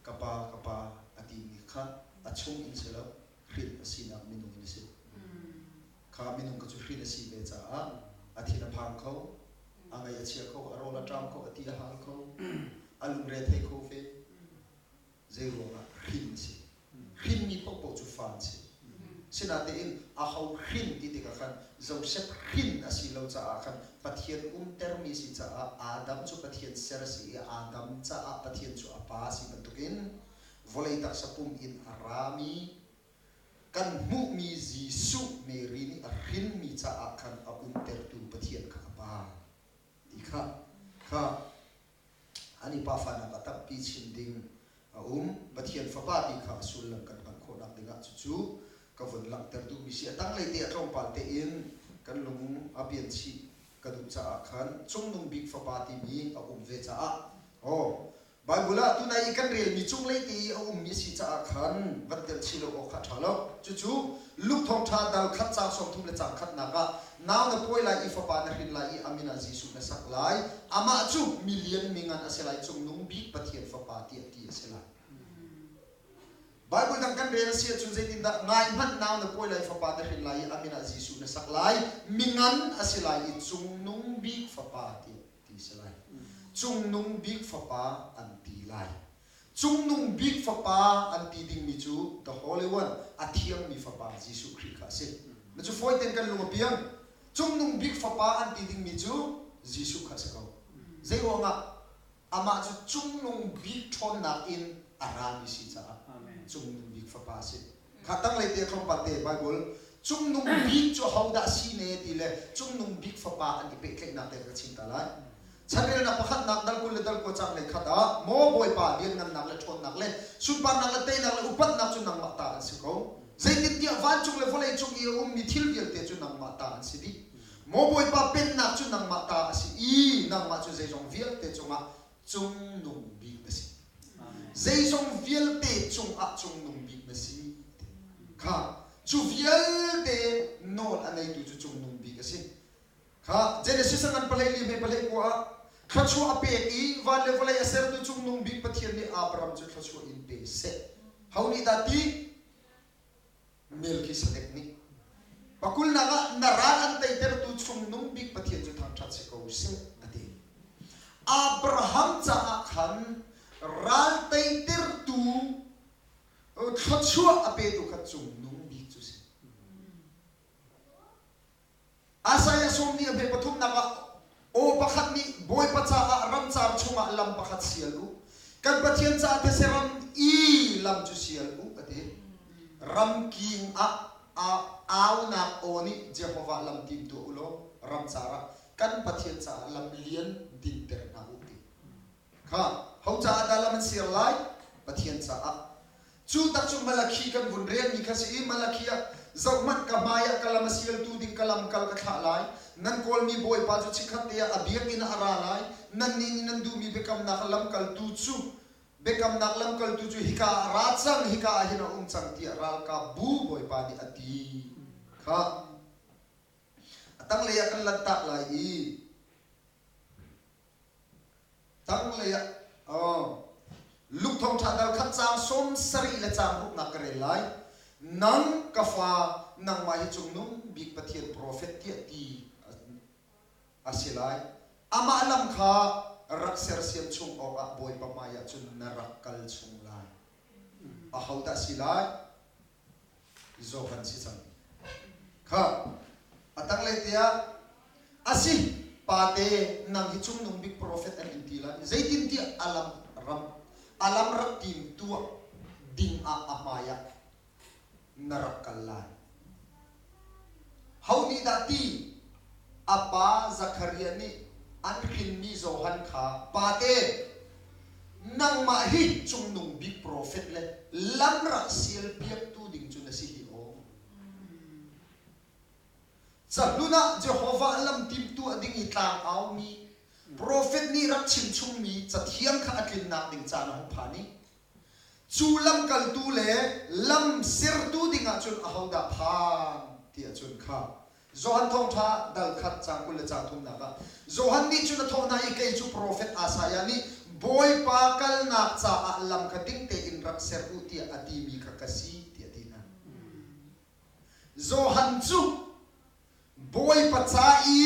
ka pa ka pa a timi kha a chung in si lo hrin a sinak minung in a si. Kha minung kha cu hrin a si ve caah a thin a phang kho, a ngaih a chia kho, a rawl a ṭam kho, a ti a hal kho, a lungre thei kho ve. Zei ruangah hrin a si. Hrinmi paohpaoh cu fa an si. Sinatein aho hrin ti tikah khan Joseph hrin a si lo caah khan Pathian umtermi si caah Adam cu Pathian ser a si i Adam caah Pathian cu a pa a si bantukin vawlei taksa pum in a rami Kan hmuhmi Jesuh Mary nih a hrinmi caah khan a umtertu Pathian kha a pa ti kha kha an i pafanak ah tampi chim ding a um. Pathian Fapa ti kha a sullam kan hngalh khawhnak dingah cucu ka vun langhter duhmi si. A tanglei te ah tlawmpal tein kan lung a pian chih ka duh caah khan Cungnung Bik Fapa timi a um ve caah aw Baibal ah tunai i kan relmi cunglei te i a ummi si caah khan van telh chih lo awk kha a ṭha lo. Cucu Luke thawngṭha dal khat caang 30 le caang khatnak ah nau na pawi lai i fapa na hrin lai i a min ah Jesuh na sak lai. Amah cu milian mingan a si lai, cungnung bik Pathian fapa tiah ti a si lai. Baibal dang kan rel a si ahcun zeitindah ngai hmanh nau na pawi lai fapa na hrin lai i a min ah Jesuh na sak lai, mingan a si lai i cungnung bik fapa tiah ti si lai. Cungnung bik fapa an ti lai. Cungnung bik fapa an ti dingmi cu the Holy One, a thiangmi fapa Jesuh Khrih kha a si. Na cu fawi tein kan lung a piang. Cungnung bik fapa an ti dingmi cu Jesuh kha a si ko. Zei ruangah? Amah cu cungnung bik ṭhawnnak in a rami si caah cungnung bik fapa a si. Kha tanglei te tlawmpal te Bible cungnung bik cu hodah si ne ti le cungnung bik fapa an i pehtlaihnak te ka chim ta lai. Chanrelnak pakhatnak dal 20 le dal 9 cang lei khat ah maw Bawipa lianngannak le ṭhawnnak le sunparnak le teinak le upatnak cu nangmah ta an si ko. Zeitintiah vancung le vawlei cung i a ummi thil vialte cu nangmah ta an si dih. Maw Bawipa pennak cu nangmah ta a si i nangmah cu zeizong vialte cungah cungnung bik na si. Zeizong vialte cungah cungnung bik na si. Kha cu vialte nawl a neitu cu cungnung bik a si. Kha Genesis a ngan palei li hme palei kua ah thluachuah a pek i van le vawlei a sertu cungnung bik Pathian nih Abraham cu thluachuah in pe seh. Ho nih dah ti? Melchisedek nih pakulnak ah na ral an teitertu chungnung bik Pathian cu thangṭhat si ko seh a ti. Abraham caah khan ral teitertu thluachuah a petu kha cungnung bik cu si. Isaiah sawm nih a hme pathumnak ah aw pakhat nih Bawipa caah ramcar chungah lam pakhat sial u. Kan Pathian caah these ram i lam cu sial u a ti. Ramking ah aunak aw nih Jehovah lam tim tuah u law ramcar ah kan Pathian caah lam lian dinter hna u ti. Kha ho caah dah lam an siar lai? Pathian caah. Cu tak cu Malakhi kan vun relmi kha si i Malakhi ah zohhmanh ka hmai ah ka lam a sialtu ding ka lamkal ka thlah lai. Nan kawlmi Bawipa cu chikkhat te ah a biakinn ah a ra lai. Nannih nih nan duhmi biakamnak lamkaltu cu biakamnak lamkaltu cu hika ah a ra cang, hika ah hin a um cang tiah ralkap bu Bawipa nih a ti. Kha a tanglei ah kan lanhtak lai i Tanglei ah Luke thawngṭha dal khat caang 70 le caang ruknak ka rel lai. Nang ka fa, nangmah hi cungnung bik Pathian profet tiah ti a si lai. Amah lam kha rak sersiam chung awkah Bawipa hmaiah cun na rak kal chung lai. Ahodah si lai? Johan si cang. Kha a tanglei te ah asi pate nang hi cungnung bik profet an in ti lai zeitintiah alam ram alam rak tim tuah ding ah a hmai ah na rak kal lai ho nih dah ti A pa Zakhariah nih an hrinmi Johan kha pate nangmah hi cungnung bik profet le lam rak sialpiaktu ding cu na si hi aw. Cahlun ah Jehovah lam timtuah ding i tlang aumi profet nih rak chimchungmi cathiang kha a tlinnak ding caan a hung phan i Cu lamkaltu le lam sertu dingah cun ahodah phan ti ahcun kha Johan Thawngṭha dal khat caang 20 le caang thumnak ah Johan nih cun a thawh hna i kei cu profet Isaiah nih Bawipa kalnak caah lam kha ding tein rak ser u tiah a timi kha ka si tiah a ti hna. Johan cu Bawipa ca i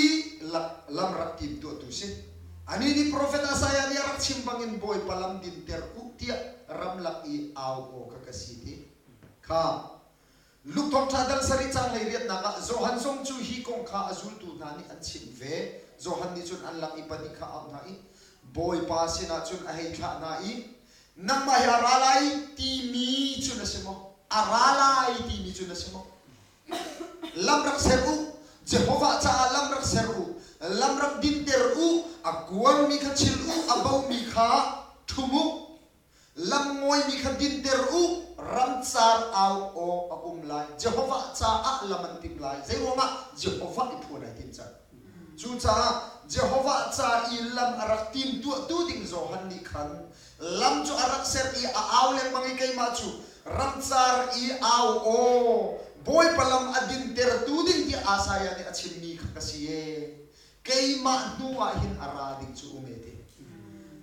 lam rak timtuahtu si. Anih nih profet Isaiah nih a rak chim bangin Bawipa lam dinter u tiah ramlak i au aw kha ka si ti. Kha Luke thawngṭha dal sarih caang hleiriatnak ah Johan zong cu hi kong kha a zultu hna nih an chimh ve. Johan nih cun an lak i pahnih kha a auh hna i Bawipa sinah cun a hei thlah hna i nangmah hi a ra lai timi cu na si maw? A ra lai timi cu na si maw? Lam rak ser u, Jehovah caah lam rak ser u, lam rak dinter u, a kuangmi kha chil u, a bomi kha ṭhum u, lam ngawimi kha dinter u, ramcar au aw a um lai. Jehovah caah lam an timh lai. Zeiruangah? Jehovah i phuan ai tim cang. Cucaah Jehovah ca i lam a rak timtuahtu ding Johan nih khan lam cu a rak ser i a au lengmang i keimah cu ramcar i au aw Bawipa lam a dintertu ding tiah Isaiah nih a chimmi kha ka si ee. Keimah hnu ah hin a ra ding cu um ee ti.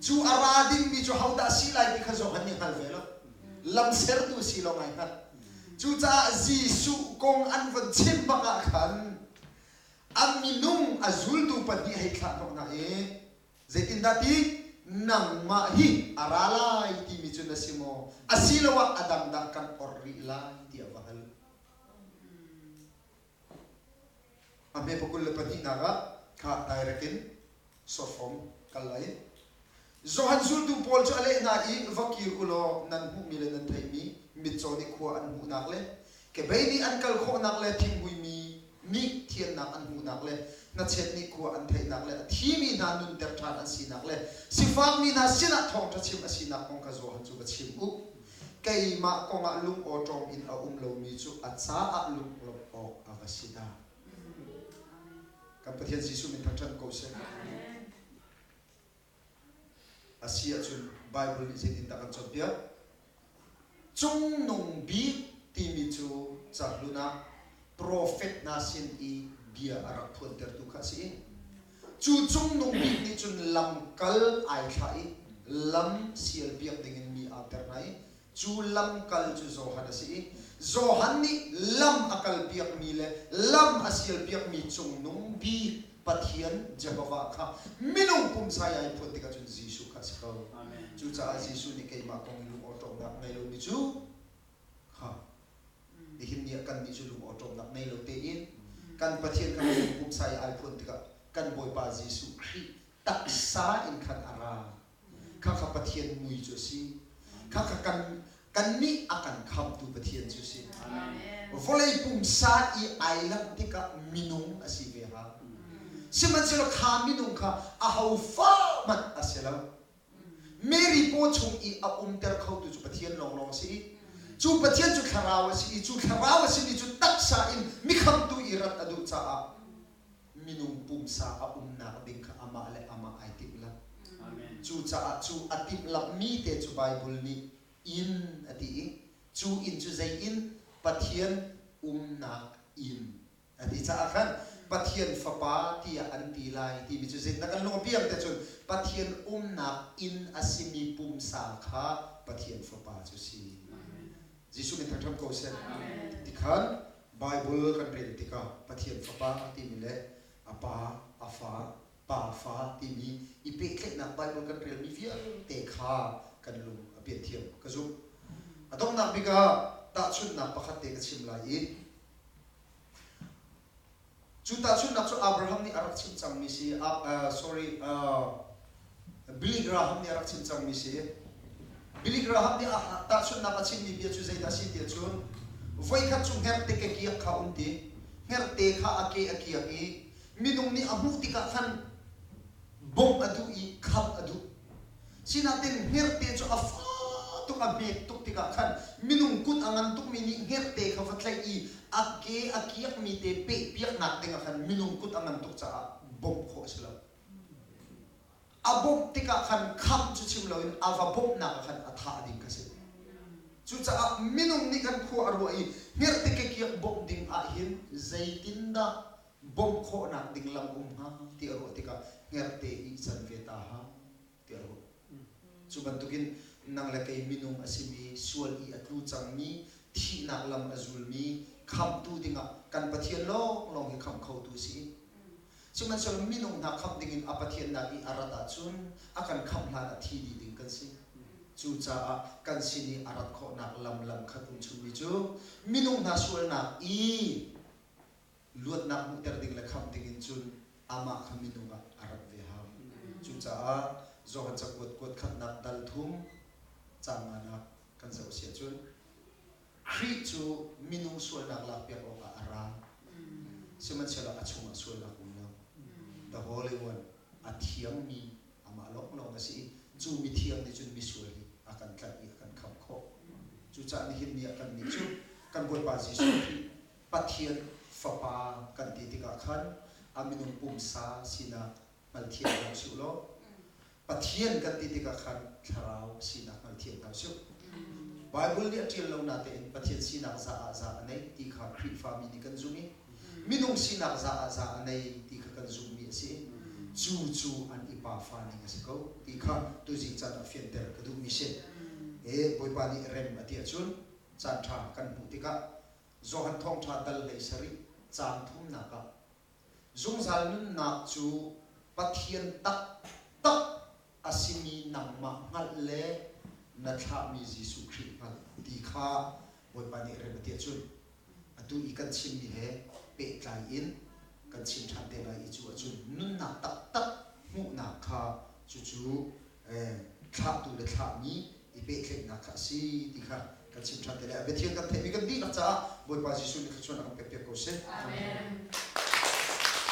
Cu a ra dingmi cu hodah si lai ti kha Johan nih hngal ve lo. Lam sertu si lawng ai hngalh. Cucaah Jesuh kong an von chim bak ah khan A minung a zultu pahnih hei thlah hnawh hna i zeitindah ti nangmah hi a ra lai timi cu na si maw asiloah a dang dah kan orh rih lai tiah va hal. A hme pakul le pahnihnak ah kha direct in short form. Kal lai. Johan zultu pawl cu a leh hna i va kir u law nan hmuhmi le nan theihmi mitcaw nih khua an hmuhnak le kebei nih an kal khawhnak le thinghmuimi nih thiannak an hmuhnak le hnachet nih khua an theihnak le a thimi hna nunter ṭhan an sinak le sifakmi hna sinah thawngṭha chim a sinak kong kha Johan cu va chim u. Keimah kongah lung awṭawm in a um lomi cu a caah lunglawmh awk a va si dah. Kan Pathian Jesuh min thangṭhat ko seh. A si ahcun Baibal nih zeitindah kan cawnpiak? Cungnung bik timi cu cahlun ah profet hna sin i bia a rak phuantertu kha a si i cu cungnung bik nih cun lamkal ai thlah i lam sialpiak dingin mi auter hna i Cu lamkal cu Johan a si i Johan nih lam a kalpiakmi le lam a sialpiakmi cungnung bik Pathian Jehovah kha minung pumsa i ai phuan tikah cun Jesuh kha a si ko. Cucaah Jesuh nih keimah kong i lungawṭawmnak ngei lomi cu kha nihin ni ah kannih cu lungawṭawmnak ngei lo tein kan Pathian kha minung pumsa i ai phuan tikah kan Bawipa Jesuh Khrih taksa in khan a ra. Khakha Pathian mui cu a si. Khakha kan kannih a kan khamtu Pathian cu a si. Vawlei pumsa i ai langh tikah minung a si ve ha. Sihmanhsehlaw kha minung kha aho fa hmanh a si lo. Mary paw chung i a umter khotu cu Pathian lawnglawng a si i cu Pathian cu thlarau a si i cu thlarau a simi cu taksa in mikhamtu i rat a duh caah minung pumsa a umnak ding kha amah le amah ai timhlamh. Cucaah cu a timhlamhmi te cu Baibal nih inn a ti i cu inn cu zei inn? Pathian umnak inn a ti caah khan Pathian Fapa tiah an ti lai timi cu zeitindah kan lung a piang te cun Pathian umnak inn a simi pumsa kha Pathian Fapa cu si. Jesuh min thangṭhat ko seh. Tikhan Baibal kan rel tikah Pathian Fapa timi le a Pa, a Fa, Pa Fa timi i pehtlaihnak Baibal kan relmi vialte kha kan lung a pian thiam ka zumh. A donghnak bik ah tahchunhnak pakhat te ka chim lai i Cu tahchunhnak cu Abraham nih a rak chim cangmi si. Uh, sorry, uh, Billy Graham nih a rak chim cangmi si. Billy Graham nih tahchunhnak a chimmi bia cu zeidah a si tiah cun voikhat cu hngerhte ke kiak kha um ti. Hngerhte kha a ke a kiak i minung nih a hmuh tikah khan bawmh a duh i khamh a duh. Sinain hngerhte cu a fa tuk a hmet tuk tikah khan minung kut a ngan tukmi nih hngerhte kha va tlaih i a ke a kiakmi te pehpiaknak dingah khan minung kut a ngan tuk caah bawmh khawh a si lo. A bawmh tikah khan khamh cu chim loin a va bawmhnak ah khan a thah ding kha si. Cucaah minung nih kan khua a ruah i hngerhte ke kiak bawmh ding ahhin zeitindah bawmh khawhnak ding lam um hnga ti a ruah tikah hngerhte i can ve ta ha ti a ruah. Cu bantukin nang le kei minung a simi sual i a tlu cangmi thihnak lam a zulmi khamhtu dingah kan Pathian lawnglawng hi khamh khotu a si. Sihmanhsehlaw minung hna khamh dingin a Pathiannak i a rat ahcun a kan khamh hlan ah thi dih ding kan si. Cucaah kan sin i a rat khawhnak lam lam khat um chunmi cu minung hna sualnak i luatnak hmuhter ding le khamh ding in cun amah kha minung ah a rat ve hau. Cucaah Johan cakuat kuat khatnak dal thum caang nganak kan zoh si ahcun Khrih cu minung sualnak lakpiak awkah a ra. Sihmanhsehlaw a chungah sualnak um lo. The Holy One, a thiangmi amah lawnglawng a si i cu mithiang nih cun misual hi a kan tlanh i a kan khamh khawh. Cucaah nihin ni ah kannih cu kan Bawipa Jesuh Khrih Pathian Fapa kan ti tikah khan a minung pumsa sinak hngalthiam hna usih law Pathian kan ti tikah khan thlarau sinak hngalthiam hna usih. Bible nih a ṭial lo natein Pathian sinak za ah za a nei ti kha Khrihfami nih kan zumh i minung sinak za ah za a nei ti kha kan zumhmi a si. Cu cu an i pafa ning a si ko ti kha tuzing caan ah fianter ka duhmi si. E Bawipa nih rem a ti ahcun caan ṭha kan hmuh tikah Johan Thawngṭha dal 17 caang thumnak ah zungzal nunnak cu Pathian taktak a simi nangmah hngalh le na thlahmi Jesuh Khrih hngalh ti kha Bawipa nih rem a ti ahcun atu i kan chimmi he pehtlai in kan chim ṭhan te lai i cu ahcun nunnak taktak hmuhnak kha. Cucu thlahtu le thlahmi i pehtlaihnak kha a si ti kha kan chim ṭhan te lai. A biathiang kan theihmi kan dihlak caah Bawipa Jesuh nih thluachuah a kan pekpiak ko seh. Amen.